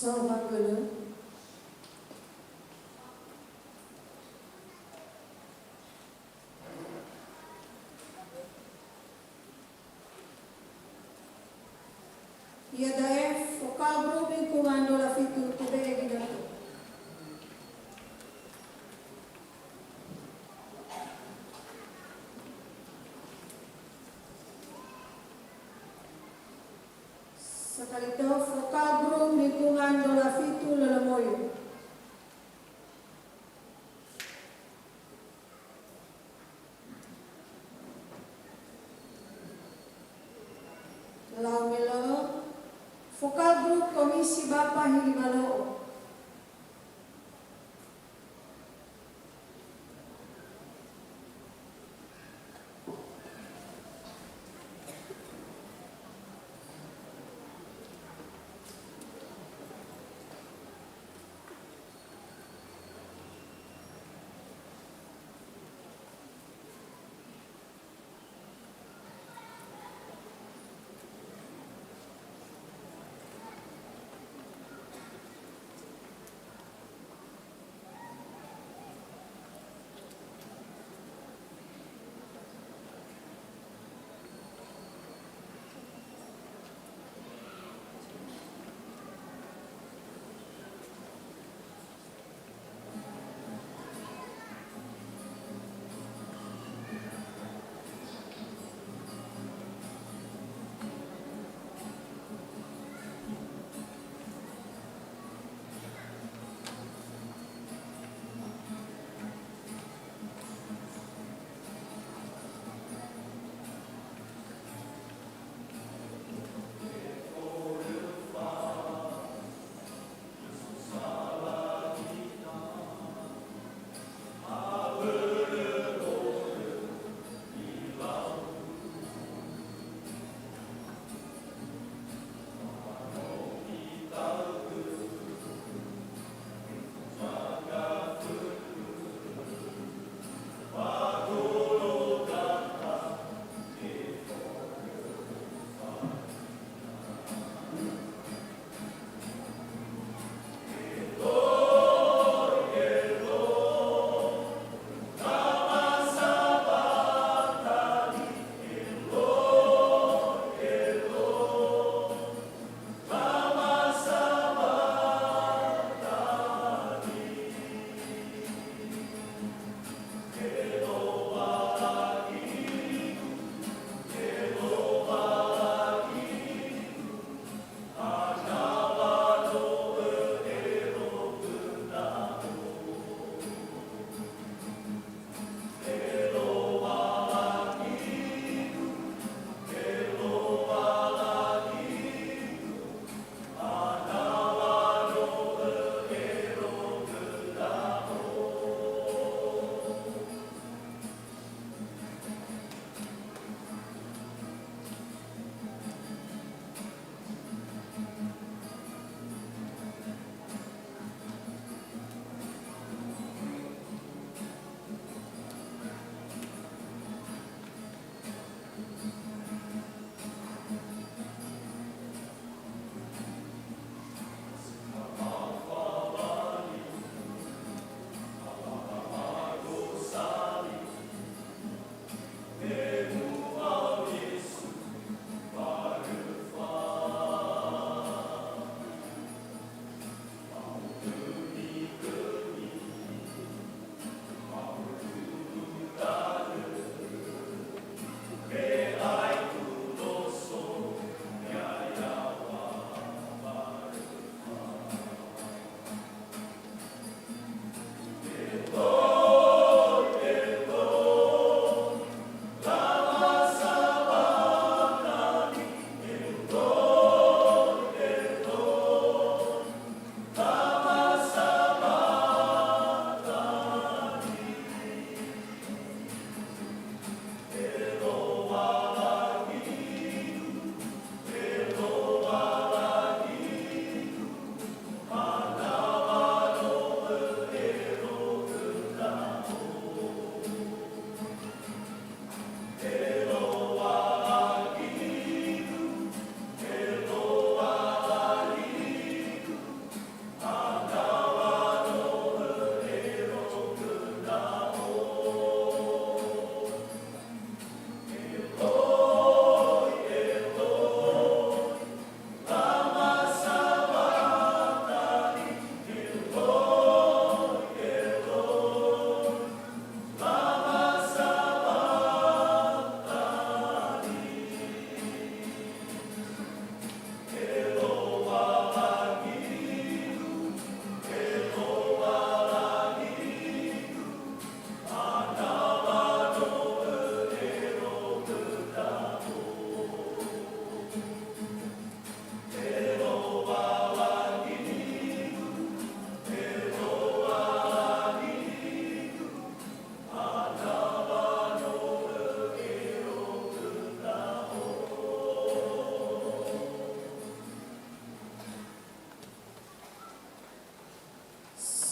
Saohagölö. Iada'e fokal group lingkungan Dola Fitu tebe'e gidato. Sakali tö fokal group lingkungan Dola Fitu Lölömoyo. Lau melö, fokal group Komisi Bapa Hili Balo'o.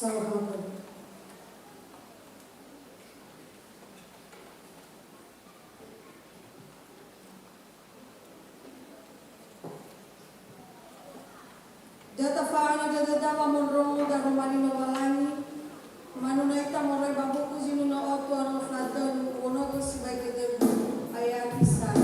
Saohagö. Da tafa'anö dödöda wamondrongo daroma li Lowalangi, manuna ita moroi ba mbuku zinunö otu aro fadölu, wonogö sibai dödögu, ayati sa.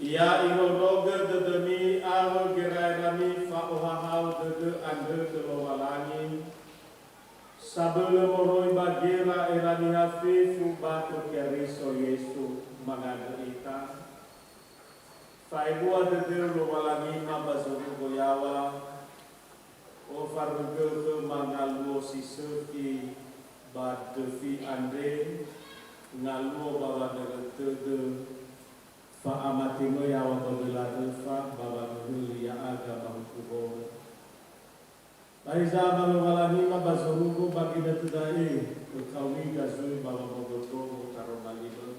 Ya ihonogö dödömi awö gera'erami fa'ohahau dödö andrö khö Lowalangi, sabölö moroi ba gera'era niha fefu ba khö Keriso Yesu mangandrö ita. Fa'ebua dödöu Lowalangi ma ba zorugo yaŵa, ofarögö khöma ngaluo si sökhi ba döfi andre, ngaluo ba wanörö tödö, fa'amatemö yaŵa ba göla röfa ba wangöhöli ya'aga ba huku horö. Ba heza ama Lowalangi ma ba zorugo ba ginötö da'e, ökhaomi gazui ba wamogotogo taroma li-Mö.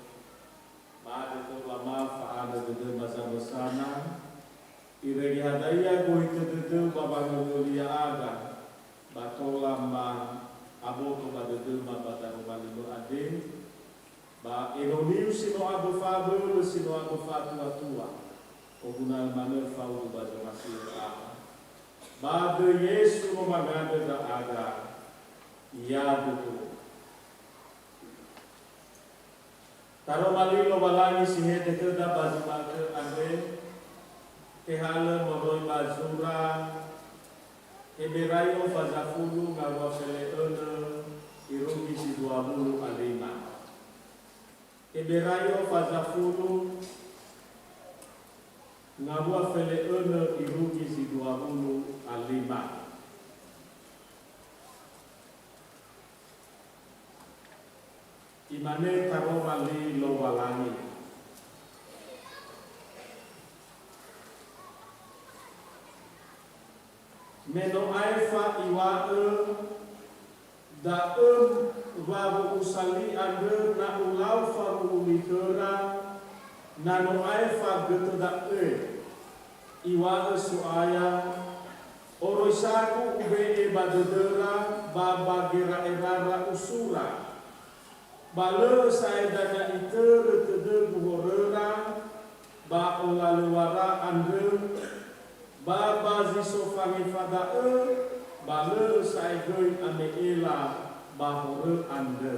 Ba dödö wama fa'anö dödöma zamösana, irege hadia gohitö dödöu ba wangöhöli ya'aga, ba tola ma aboto ba dödöma ba daroma li-Mö andre, ba enoniu si no abö fa'abölö, si no abö fa'atuatua, oguna'ö manö faudu ba zomasi Ama. Ba döi Yesu no mangandrö ndra'aga. Yaduhu. Taroma li Lowalangi si hede khöda ba zi ma'ökhö andre, tehalö moroi ba zura Heberai'o faza fulu ngawua fele'önö irugi zi dua wulu a lima. Heberai'o faza fulu ngawua fele'önö irugi zi dua wulu a lima. Imane taroma li Lowalangi. Me no aefa iŵa'ö, da'ö wa wo'usali andrö na ulau fawu'u li khöra, na no aefa götö da'ö, iŵa'ö So'aya, oroisagu ube'e ba dödöra ba ba gera'erara usura. Ba lö sa'ae dania itörö tödögu horöra, ba olalöŵara andrö, ba ba zi so fangefa da'ö, ba lö sa'ae göi ame'ela ba horö andrö.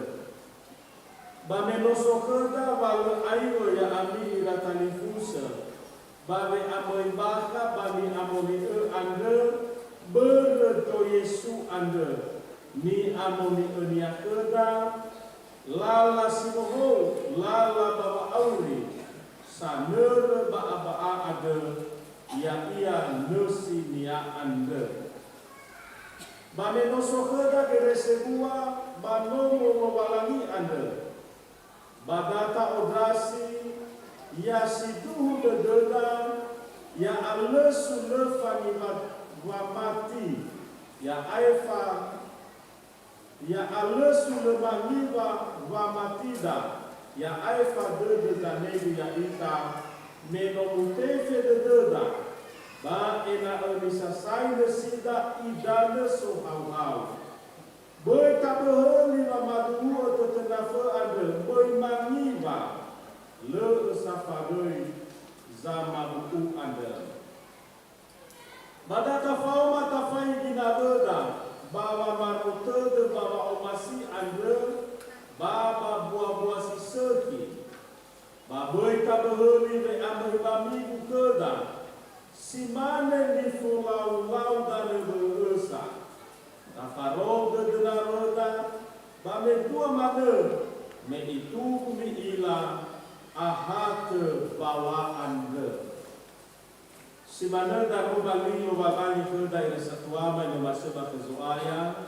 Ba me no so khöda wa lö aeŵö ya'ami ira talifusö, ba we'amöi bakha ba ni'amoni'ö andrö börö do Yesu andrö, ni'amoni'ö-Nia khöda, lala si bohou, lala ba wa'auri, sanörö ba'aba'a andrö, ya'ia nösi-Nia andrö. Ba me no so khöda gere sebua ba Nomo Lowalangi andrö, ba da ta'ondrasi ya sindruhu dödöda, ya'alösu lö fangiwa wamati, ya'aefa, ya'alösu lö mangiwa wamatida, ya'aefa dödö danegu ya'ita, me no mutefe dödöda, ba ena'ö nisasai nösida idanö sohauhau. Böi taböhöli wamaduhu'ö tötönafö andrö, böi mangiwa, lö'ö safaröi zamabu'u andrö. Ba da tafaoma tafaigi nawöda ba wamaro tödö ba wa'omasi andrö ba ba mbuambua si sökhi. Ba böi taböhöli we'amöi wamigu khöda, si mane nifolaulau danö wö'ösa. Tafarou dödö nawöda, ba mendrua manö, me itugu mi'ila ahatö mbaŵa andrö. Si manö daroma li Lowalangi khöda ira satuama zi no omasi ba khö Zo'aya,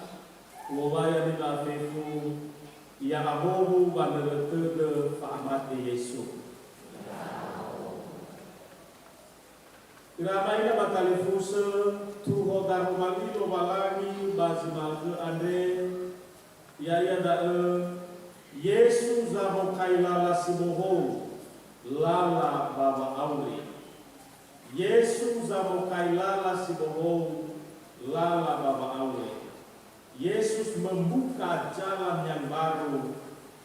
u'owai niha fefu, ya'ahowu wanörö tödö fa'amate Yesu. Ira ama ira ba talifusö, tuho daroma li Lowalangi ba zi ma'ökhö andre, ya'ia da'ö, Yesu zamokai lala si bohou, lala ba wa'auri. Yesu zamokai lala si bohou, lala ba wa'auri. Yesus membuka jalan yang baru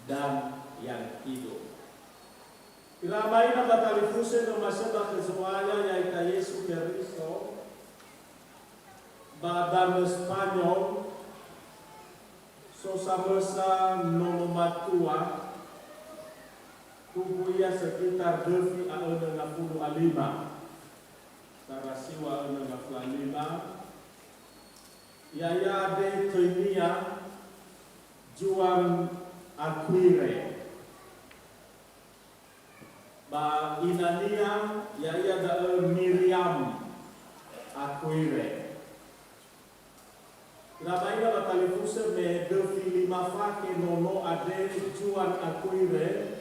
dan yang hidup. Ira ama ira ba talifusö zi no omasi ba khö Zo'aya, ya'ita Yesu Keriso, ba danö Spanyol, so samösa nono matua, tumbu ia sekitar döfi a önö ngafulu a lima, sara siŵa önö ngafulu a lima, ya'ia andre töinia Juan Aquire. Ba inania, ya'ia da'ö Miriam Aquire. Ira ama ira ba talifusö me döfi lima fakhe nono andre Juan Aquire,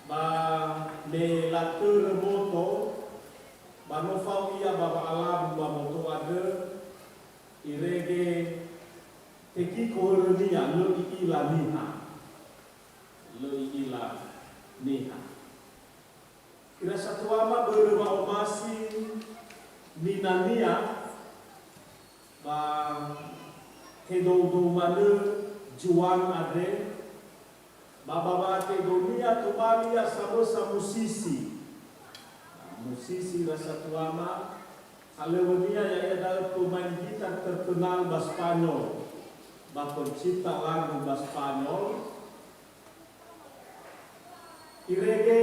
ba me latörö moto, ba no fao ia ba wa'alabu ba moto andrö, irege tekiko hörönia, lö i'ila niha. Lö i'ila niha. Ira satuama börö wa'omasi ninania, ba hedoudou manö Juan andre, ba ba wa'atedonia tobali ia samösa musisi. Musisi ira satuama, halöŵönia ya'ia da'ö pemain gitar terkenal ba Spanyol, ba pencipta lagu ba Spanyol. Irege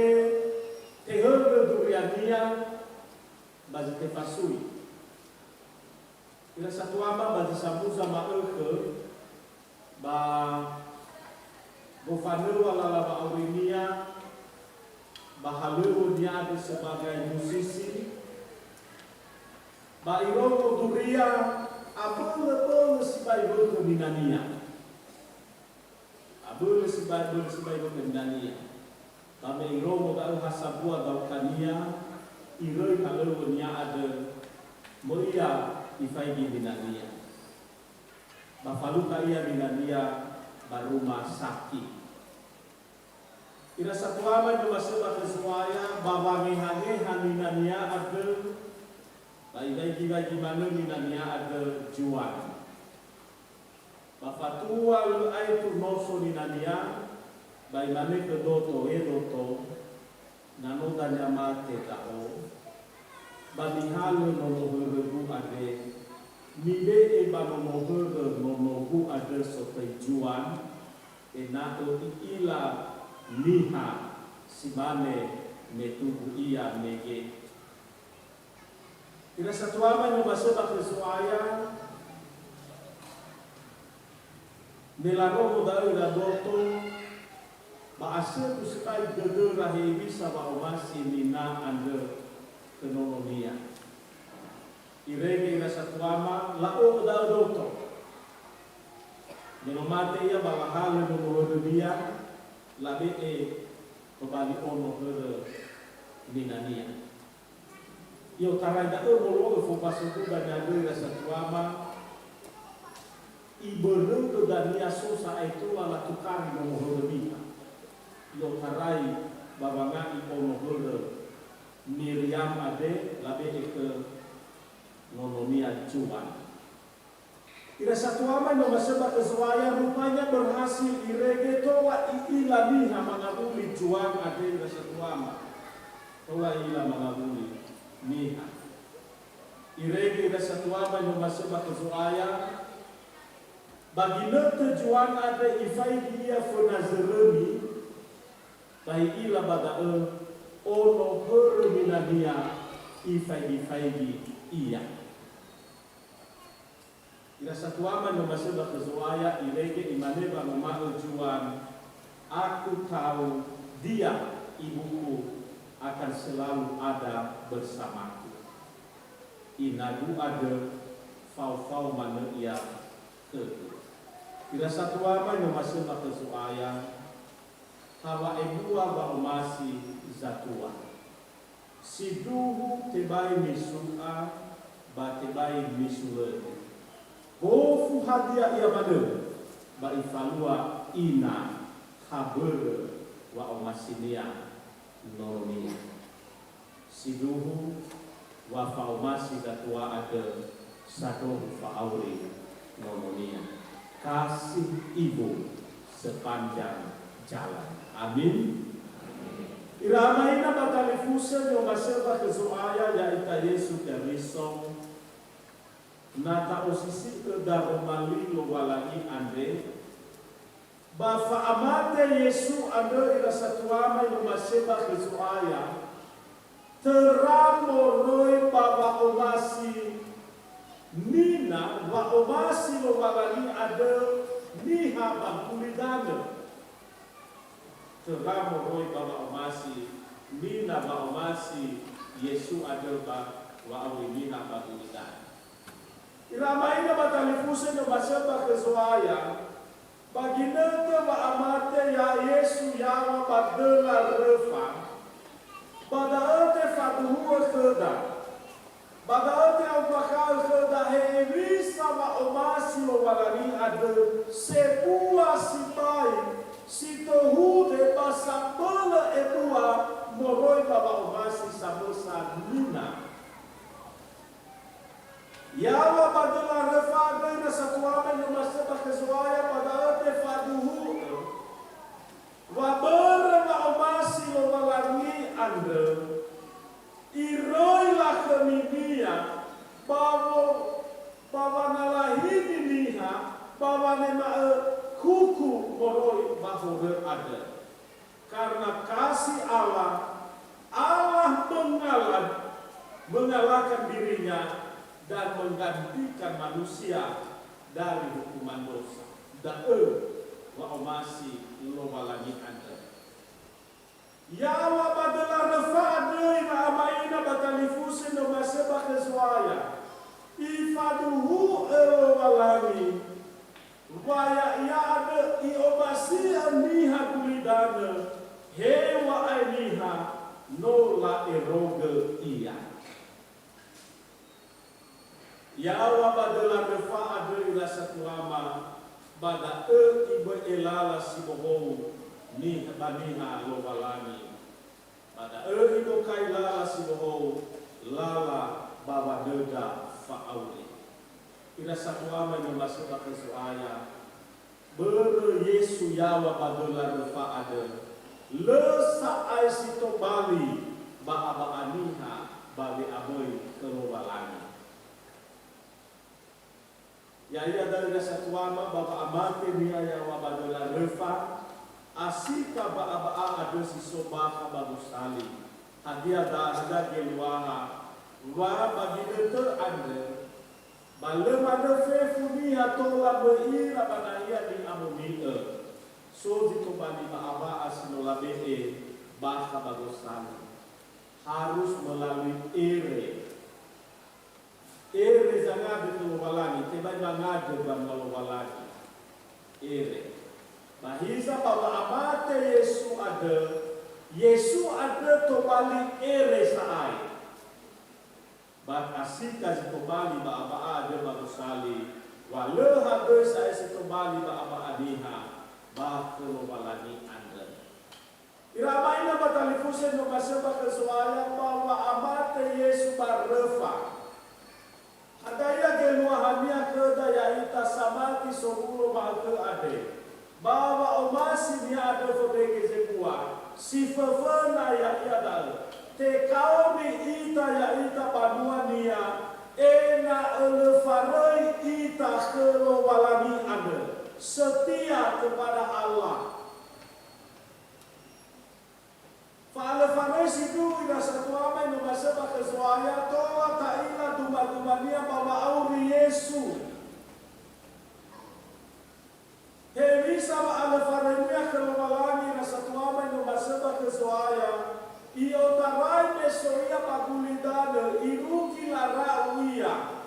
tehögö duriania ba zi tefasui. Ira satuama ba zi samuza ma'ökhö, ba gofanöŵa lala wa'aurinia, ba halöŵönia andrö sebagai musisi, ba irongo duria abölö-bölö sibai wökhö ninania. Abölö sibai, bölö sibai wökhö ninania. Ba me irongo da'ö ha sambua gaukania, iröi halöŵönia andrö, möi ia ifaigi ninania. Ba falukha ia ninania ba rumah sakit. Ira satuama zi no omasi ba khö Zo'aya, ba wangehangeha ninania andrö, ba iwaigi-waigi manö ninania andrö Juan. Ba fatua lö aetu noso ninania, ba imane khö doto, "E doto, na no dania mate ndra'o, ba mihalö nono hörögu andre, mibe'e ba nono hörö nonogu andrö sotöi Juan, ena'ö i'ila niha si mane me tumbu ia mege. Ira satuama ni'omasi'ö ba khö Zo'aya, me larongo da'ö ira boto, ba asöbu sibai dödöra hewisa wa'omasi nina andrö khö nononia. Irege ira satuama, la'o'ö da'ö boto. Me no mate ia ba lahalö nono hörönia, labe'e tobali ono hörö ninania. I'otarai da'ö wolo'ö fofasu duga ni'andrö ira satuama, ibörögö dania so sa'ae tola latukari nono hörö niha. I'otarai ba wanga'i ono hörö Miriam andre, labe'e khö nononia Joan. Ira satuama ni'omasi'ö ba khö Zo'aya, rupanya berhasil irege tola i'ila niha mangawuli Joan andre ira satuama. Tola i'ila mangawuli niha. Irege ira satuama ni'omasi'ö ba khö Zo'aya, ba ginötö Joan andre ifaigi ia föna zörömi, ba i'ila ba da'ö ono hörö ninania ifaigi-faigi ia. Ira satuama ni'omasi'ö ba khö Zo'aya, irege imane wanguma'ö Joan, "Aku tahu Dia ibuku akan selalu ada bersamaku. Inagu andrö fao-fao manö Ia khögu." Ira satuama ni'omasi'ö ba khö Zo'aya, ha wa'ebua wa'omasi zatua. Sindruhu tebai nisu'a ba tebai nisulöni. Gofu hadia ia manö, ba ifalua ina ha börö wa'omasinia nononia. Sindruhu wa fa'omasi zatua andrö sandrohu fa'auri nononia. Kasih Ibu sepanjang jalan. Amin. Ira ama ina ba talifusö ni'omasi'ö ba khö Zo'aya, ya'ita Yesu Keriso, na ta'osisi'ö daroma li Lowalangi andre, ba fa'amate Yesu andrö ira satuama ni'omasi'ö ba khö Zo'aya, töra moroi ba wa'omasi nina wa'omasi Lowalangi andrö niha ba gulidanö. Töra moroi ba wa'omasi nina wa'omasi Yesu andrö ba wa'auri niha ba gulidanö. Ira ama ina ba talifusö ni'omasi'ö ba khö Zo'aya, ba ginötö wa'amate ya Yesu yaŵa ba döla röfa, ba da'ö tefaduhu'ö khöda. Ba da'ö te'ombakha'ö khöda hewisa wa'omasi Lowalangi andrö sebua sibai si tohude ba sabölö ebua moroi ba wa'omasi samösa nina. Yaŵa ba döla röfa andrö ira satuama ni'omasi'ö ba khö Zo'aya, ba da'ö tefaduhu'ö wa börö wa'omasi Lowalangi andrö, iröi lakhöminia ba wo-, ba wangalahini niha, ba wanema'ö huku moroi ba horö andrö. Karena kasih Allah, Allah mengala-, mengalahkan dirinya dan menggantikan manusia dari hukuman dosa. Da'ö wa'omasi Lowalangi andrö. Yaŵa ba döla röfa andrö ira ama ina ba talifusö ni'omasi'ö ba khö Zo'aya, ifaduhu'ö Lowalangi, wa ya'ia andrö i'omasi'ö niha gulidanö, heŵa'ae niha no la'erogö ia. Yaŵa ba döla röfa andrö ira satuama, ba da'ö ibö'e lala si bohou nih-, ba niha Lowalangi. Ba da'ö ibokai lala si bohou, lala ba wanöda fa'auri. Ira satuama ni'omasi'ö ba khö Zo'aya, börö Yesu yaŵa ba döla röfa andrö, lö sa'ae si tobali ba aba'a niha ba we'amöi khö Lowalangi. Ya'ia da'ö ira satuama ba wa'amate-Nia yaw̃a ba döla röfa, asika ba'aba'a andrö si so bakha ba gosali. Hadia da'ö geluaha wa ba ginötö andrö, ba lö manö fefu niha tola möi ira ba nahia ni'amoni'ö. So zi tobali ba'aba'a si no labe'e bakha ba gosali. Harus melalui ere. Ere zangandrö khö Lowalangi, tebai mangandrö mbanua Lowalangi. Ere. Ba hiza ba wa'amate Yesu andrö, Yesu andrö tobali ere sa'ae. Ba asika zi tobali ba'aba'a andrö ba gosali, wa lö hadöi sa'ae si tobali ba'aba'a niha ba khö Lowalangi andrö. Ira ama ina ba talifusö ni'omasi'ö ba khö Zo'aya ba wa'amate Yesu ba röfa. Hadia geluahania khöda ya'ita samati sowulo ma'ökhö andre, ba wa'omasi-Nia andrö fondrege zebua, si föföna ya'ia da'ö, tekaoni ita ya'ita banua-Nia, ena'ö lö faröi ita khö Lowalangi andrö, setia kepada Allah. Fa'alöfaröi sindruhu ira satuama ni'omasi'ö ba khö Zo'aya, tola ta'ila duma-dumania ba wa'auri Yesu. Hewisa wa'alöfaröinia khö Lowalangi ira satuama ni'omasi'ö ba khö Zo'aya, i'otarai me so ia ba gulidanö, irugi lara'u ia.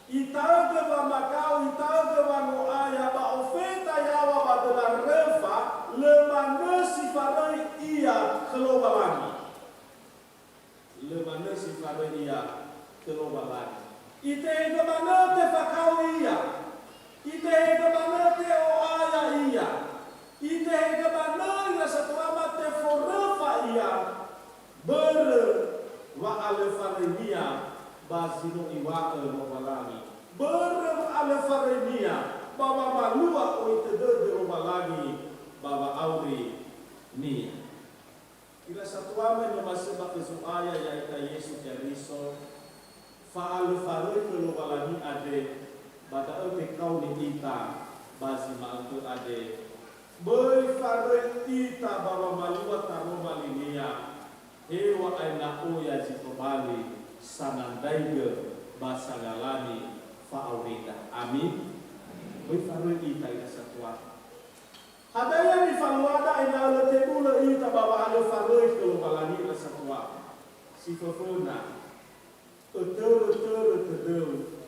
Itaögö wamakao, itaögö wango'aya, ba ofeta yaw̃a ba döla röfa, lö manö si faröi ia khö Lowalangi. Lö manö si faröi ia khö Lowalangi. Itehegö manö tefakao ia. Itehegö manö te'o'aya ia. Itehegö manö ira satuama teforöfa ia. Börö wa'alöfaröinia ba zi no iŵa'ö Lowalangi. Börö wa'alöfaröinia ba wamalua oi tödödö Lowalangi ba wa'aurinia. Ira satuama ni'omasi'ö ba khö Zo'aya ya'ita Yesu Keriso, fa'alöfaröi khö Lowalangi andre, ba da'ö tekaoni ita ba zi ma'ökhö andre. Böi faröi ita ba wamalua taroma linia, heŵa'ae na oya zi tobali sanandraigö ba sangalani fa'aurida. Amin. Böi faröi ita ira satuama. Hadia nifaluada ena'ö lö tebulö ita ba wa'alöfaröi khö Lowalangi ira satuama? Si föföna, ötörötörö tödöu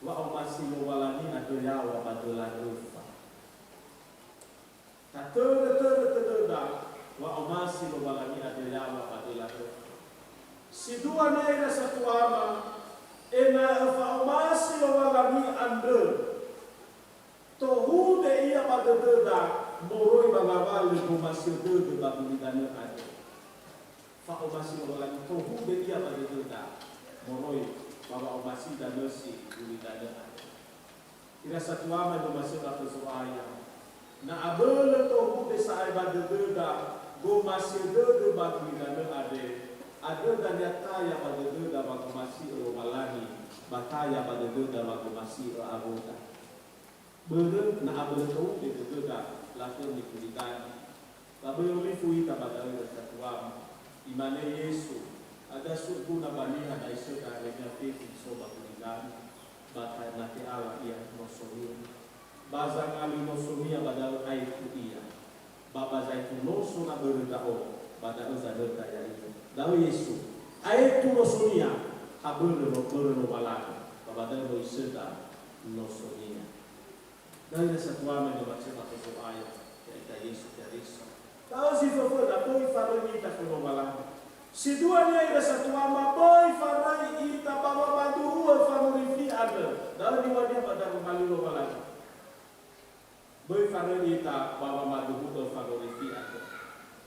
wa'omasi Lowalangi andrö yaw̃a ba döla röfa. Tatörötörö tödöda wa'omasi Lowalangi andrö yaw̃a ba döla röfa. Si duania ira satuama, ena'ö fa'omasi Lowalangi andrö tohude ia ba dödöda moroi ba ngawalö gomasi'ö dödö ba gulidanö andre. Fa'omasi Lowalangi tohude ia ba dödöda moroi ba wa'omasida nösi gulidanö andre. Ira satuama ni'omasi'ö ba khö Zo'aya, na abölö tohude sa'ae ba dödöda gomasi'ö dödö ba gulidanö andre, andrö dania taya ba dödöda wagomasi'ö Lowalangi, ba taya ba dödöda wagomasi'ö awöda. Börö na abölö tohude dödöda lakhömi gulidanö. Ba böi olifu ita ba da'ö ira satuama. Imane Yesu, hadia so guna ba niha na isökha aremia fefu so ba gulidanö, ba ta-, na te'ala ia nosonia. Ba zangalui nosonia ba da'ö aetu ia. Ba, ba zaetu noso na börö ndra'o, ba da'ö zanöda ya'ia. Da'ö Yesu, aetu nosonia, ha börö no-, börö Lowalangi, ba, ba da'ö no isökha nosonia. Da'ö ira satuama ni'omasi'ö ba khö Zo'aya, ya'ita Yesu Keriso. Da'ö zi föföna, böi faröi ita khö Lowalangi. Si duania ira satuama, böi faröi ita ba wamaduhu'ö fangorifi andrö. Da'ö niŵa'önia ba daroma li Lowalangi. Böi faröi ita ba wamaduhu'ö fangorifi andrö.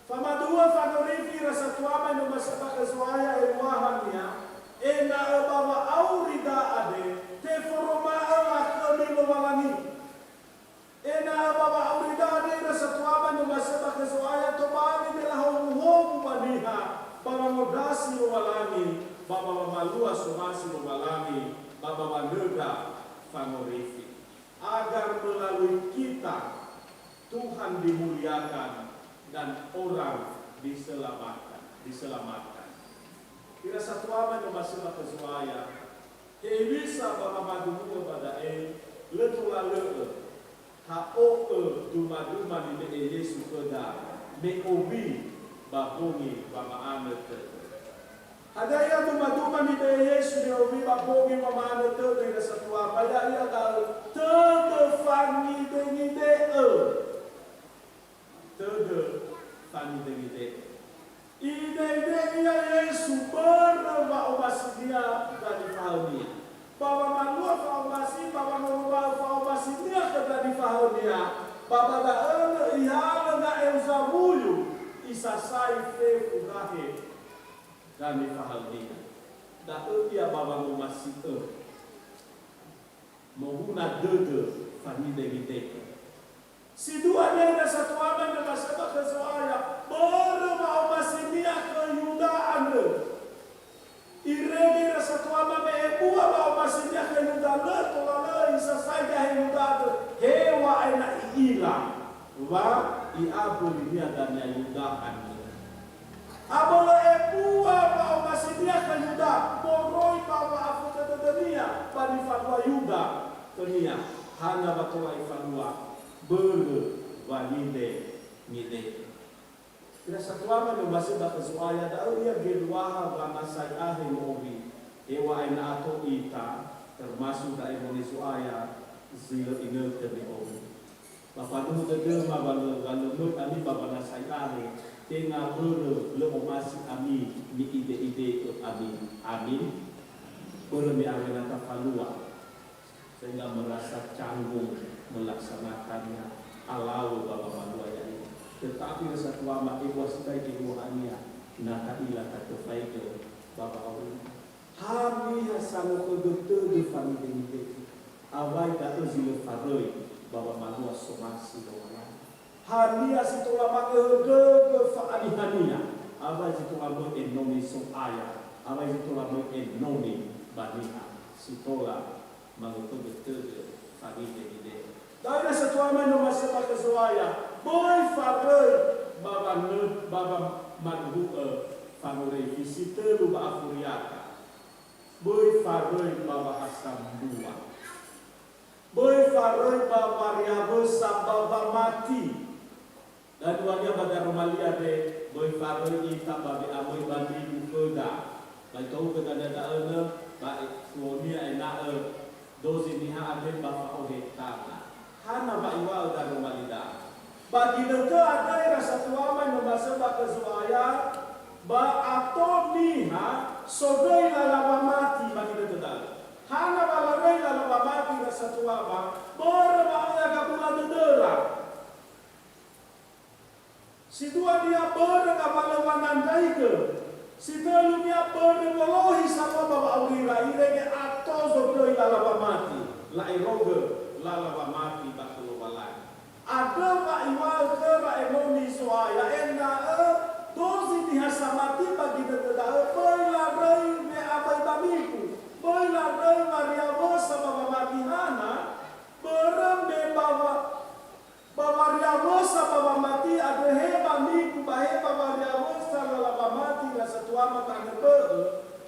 Famaduhu'ö fangorifi ira satuama ni'omasi'ö ba khö Zo'aya eluahania, ena'ö ba wa'aurida andre teforoma'ö lakhömi Lowalangi. Ena'ö ba wa'aurida andre ira satuama ni'omasi'ö ba khö Zo'aya tobali me lahowuhowu ba niha, ba wangondrasi Lowalangi, ba ba wamalua somasi Lowalangi, ba ba wanöndra fangorifi. Melalui kita, Tuhan dimuliakan dan orang diselamatkan, diselamatkan. Ira satuama no masema ke Zo'aya, hewisa ba wamaduhu'ö ba da'e, lö tola lö'ö, ha'o'ö dumaduma nibe'e Yesu khöda, me owi ba bongi wama'anö tödö. Hadia ia dumaduma nibe'e Yesu me owi ba bongi wama'anö tödö ira satuama, ya'ia da'ö tödö fangidengide'ö. Tödö fangidengide'ö. I'ideide'ö ia Yesu börö wa'omasinia ndra nifahaönia. Ba wamalua fa'omasi, ba wangoroma'ö fa'omasinia khö ndra nifahaönia, ba ba da'ö lö ihalö nga'eu zawuyu, isasai fefu gahe ndra nifahaönia. Da'ö ia ba wangomasi'ö. Mohuna dödö fangidengide'ö. Si dua ira satuama ni'omasi'ö ba khö Zo'aya, börö wa'omasinia khö Yuda andrö. Irege ira satuama me ebua wa'omasinia khö Yuda, lö tola lö isasai gahe Yuda andrö, heŵa'ae na i'ila wa i'abölinia dania Yuda andrö. Abölö ebua wa'omasinia khö Yuda moroi ba wa'afökhö dödönia ba nifalua Yuda khönia. Hana wa tola ifalua? Börö wangidengide'ö. Ira satuama ni'omasi'ö ba khö Zo'aya, da'ö ia geluaha wa na sai'ahe no owi. Heŵa'ae na ato ita, termasuk da'e mone Zo'aya, zi lö inötö me owi. Ba faduhu dödöma wa lö, wa lö möi ami ba wa na sai'ahe, tenga börö lö omasi ami, mi'ide'ide'ö ami. Amin. Börö me awena tafalua. Sehingga merasa canggung melaksanakannya, alawö ba wamalua ya'ia. Tetapi ira satuama, ebua sibai geluahania, na ta'ila tatöfaigö ba wa'aurima. Haniha sangokhögö tödö fangidengide'ö, awai da'ö zi lö faröi ba wamalua somasi Lowalangi. Haniha si tola mangöhögögö fa'anihania, awai zi tola möi enoni So'aya, awai zi tola möi enoni ba niha si tola mangokhögö tödö fangidengide'ö. Da'ö ira satuama ni'omasi'ö ba khö Zo'aya, böi faröi ba wanö-, ba wamaduhu'ö fangorifi si tölu ba afuriata. Böi faröi ba wahasambua. Böi faröi ba wariawösa ba wamati. Daduania ba daroma li andre, böi faröi ita ba we'amöi ba minggu khöda. Ba itohugö dania da'ö nö, ba e-, tuonia ena'ö dozi niha andre ba fa'ohe tanga. Hana wa iŵa'ö daroma li da'ö? Ba ginötö andre ira satuama ni'omasi'ö ba khö Zo'aya, ba ato niha sogöi lala wamati ba ginötö da'ö. Hana wa laröi lala wamati ira satuama? Börö wa'oya gabula dödöra. Si duania börö ngawalö wanandraigö. Si tölunia börö wolohi salua ba wa'aurira, irege ato zogöi lala wamati, la'erogö lala wamati ba khö Lowalangi. Andrö wa iŵa'ö khöra enoni Zo'aya, ena'ö dozi niha samati ba ginötö da'ö, böi laröi we'amöi ba minggu, böi laröi wariawösa ba wamati. Hana? Börö me ba wa-, Ba wariawösa ba wamati andrö he ba minggu ba he ba wariawösa lala wamati ira satuama tanö bö'ö,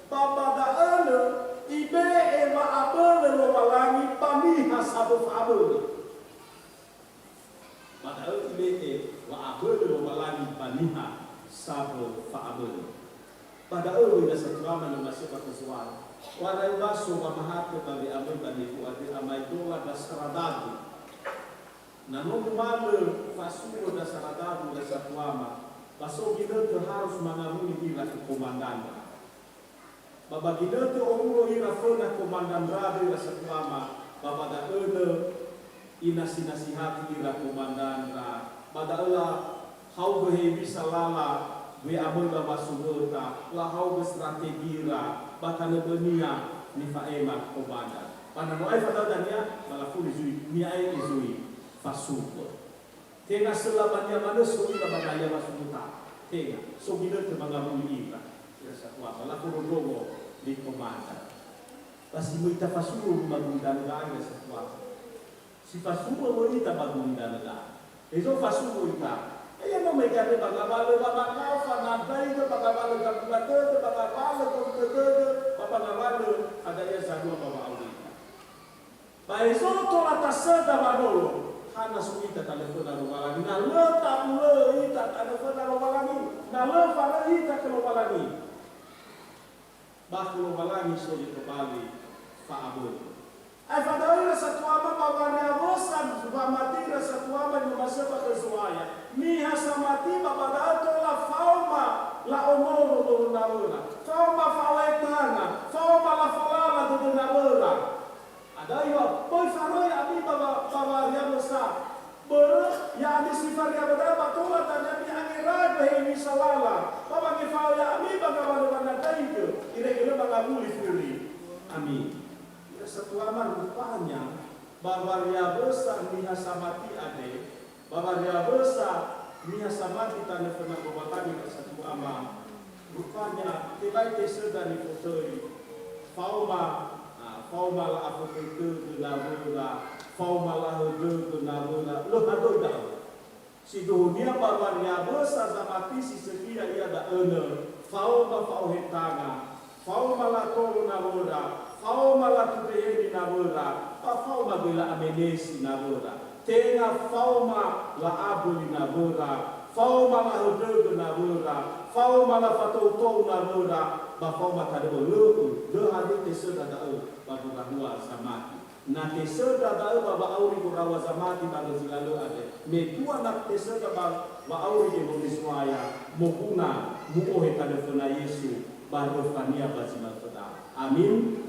ba ba da'ö lö ibe'e wa'abölö Lowalangi ba niha sabö fa'abölö. Ba da'ö ibe'e wa'abölö Lowalangi ba niha sabö fa'abölö. Ba da'ö ira satuama ni'omasi'ö ba khö Zo'aya. Wa na öbaso wamahatö ba we'amöi ba nifu andrö amaedola ndra saradagu. Na no numalö fasuö ndra saradagu ira satuama, ba so ginötö harus mangawuli ira khö komandandra. Ba ba ginötö owulo ira föna komandandra ira satuama, ba ba da'ö lö inasi-nasihati ira komandandra, ba da'ö la haogö hewisa lala we'amöi ba wasuöta, lahaogö strategira, ba tanö bönia nifa'ema komanda. Ba na no aefa da'ö dania, ba lafuli zui, ni'ae'e zui fasuö. Tenga sölama nia manö so ira ba daya wasuöta. Tenga, so ginötö mangawuli ira. Ira satuama, lafondrondrongo li komanda. Ba si möi tafasuö ruma gulidanö ira satuama. Si fasu'ö wöi ita ba gulidanö da'ö. Hezo fasu'ö ita. Iya no mege andre ba ngawalö wamakaofa, na ndraigö ba ngawalö gabula dödö, ba ngawalö gomtö dödö, ba ba ngawalö hadia ia zalua ba wa'aurita. Ba hezo tola tasöda wanolo, hana so ita tanö föna Lowalangi. Na lö tabulö'ö ita tanö föna Lowalangi, na lö faröi ita khö Lowalangi, ba khö Lowalangi so zi tobali fa'abölö. Aefa da'ö ira satua ama, ba wariawösa wamati ira satua ama zi no masöba khö Zo'aya. Niha samati ba ba da'ö tola faoma la'onoro nawöra, faoma fa'ohe tanga, faoma lafolala dödö nawöra. Hadia ia, böi faröi ami ba, ba, ba wariawösa. Börö, ya'ami si fariawö da'ö ba tola dania mi'angeragö hewisa lala, ba wangefa'ö ya'ami ba ngawalö wanandraigö, irege lö mangawuli furi ami. Ira satua ama, rupanya, ba wariawösa niha samati andre, ba wariawösa niha samati tanö föna Lowalangi, ira satua ama, rupanya, tebai tesöda nifotöi. Faoma, ah, faoma la'afökhöi dödö nawöra, faoma lahödögö nawöra, lö hadöi da'ö. Sindruhunia ba wariawösa zamati si sökhi ya'ia da'ö nö, faoma fa'ohe tanga, faoma latoro nawöra, faoma latundreheni nawöra, ba faoma göi la'amenesi nawöra. Tenga faoma la'aböli nawöra, faoma lahödögö nawöra, faoma lafatoutou nawöra, ba faoma tadö'ölö'ö, lö hadöi tesöda da'ö ba gurahua zamati. Na tesöda da'ö ba wa'auri gurahua zamati ba zi lalö andre, me dua na tesöda ba wa'auri Gehoni Zo'aya, moguna mu'ohe tanö föna Yesu ba röfania ba zi ma'ökhö da'ö. Amin.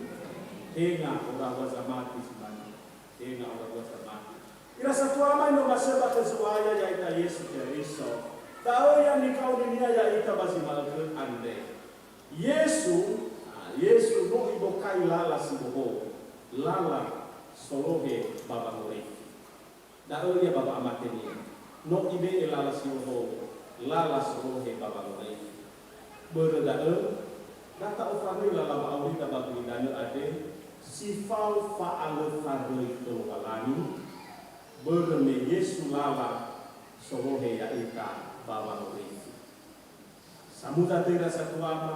Tenga gurahua zamati si mane. Tenga gurahua zamati. Ira satua ama zi no masöba khö Zo'aya ya'ita Yesu Keriso. Da'ö ia nikaoninia ya'ita ba zi ma'ökhö andre. Yesu, ah, Yesu no ibokai lala si bohou, lala solohe ba wangorifi. Da'ö ia ba wa'amatenia. No ibe'e lala si bohou, lala solohe ba wangorifi. Börö da'ö, na ta'ofaröi lala wa'aurita ba gulidanö andre, si fao fa'alöfaröi khö Lowalangi, börö me Yesu lala solohe ya'ita ba wangorifi. Samuza töi ira satua ama,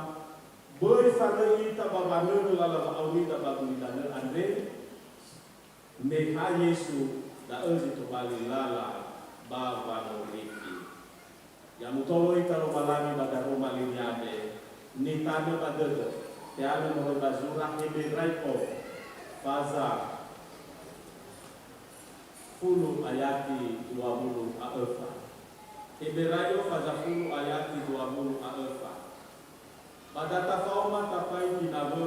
böi faröi ita ba wanörö lala wa'aurita ba gulidanö andre, me ha Yesu da'ö zi tobali lala ba wangorifi. Ya mutolo ita Lowalangi ba daroma linia andre, nitanö ba dödö, te'anö moroi ba zura Heberai'o, faza fulu ayati dua wulu a öfa. Heberai'o faza fulu ayati dua wulu a öfa. Ba da tafaoma tafaigi nawö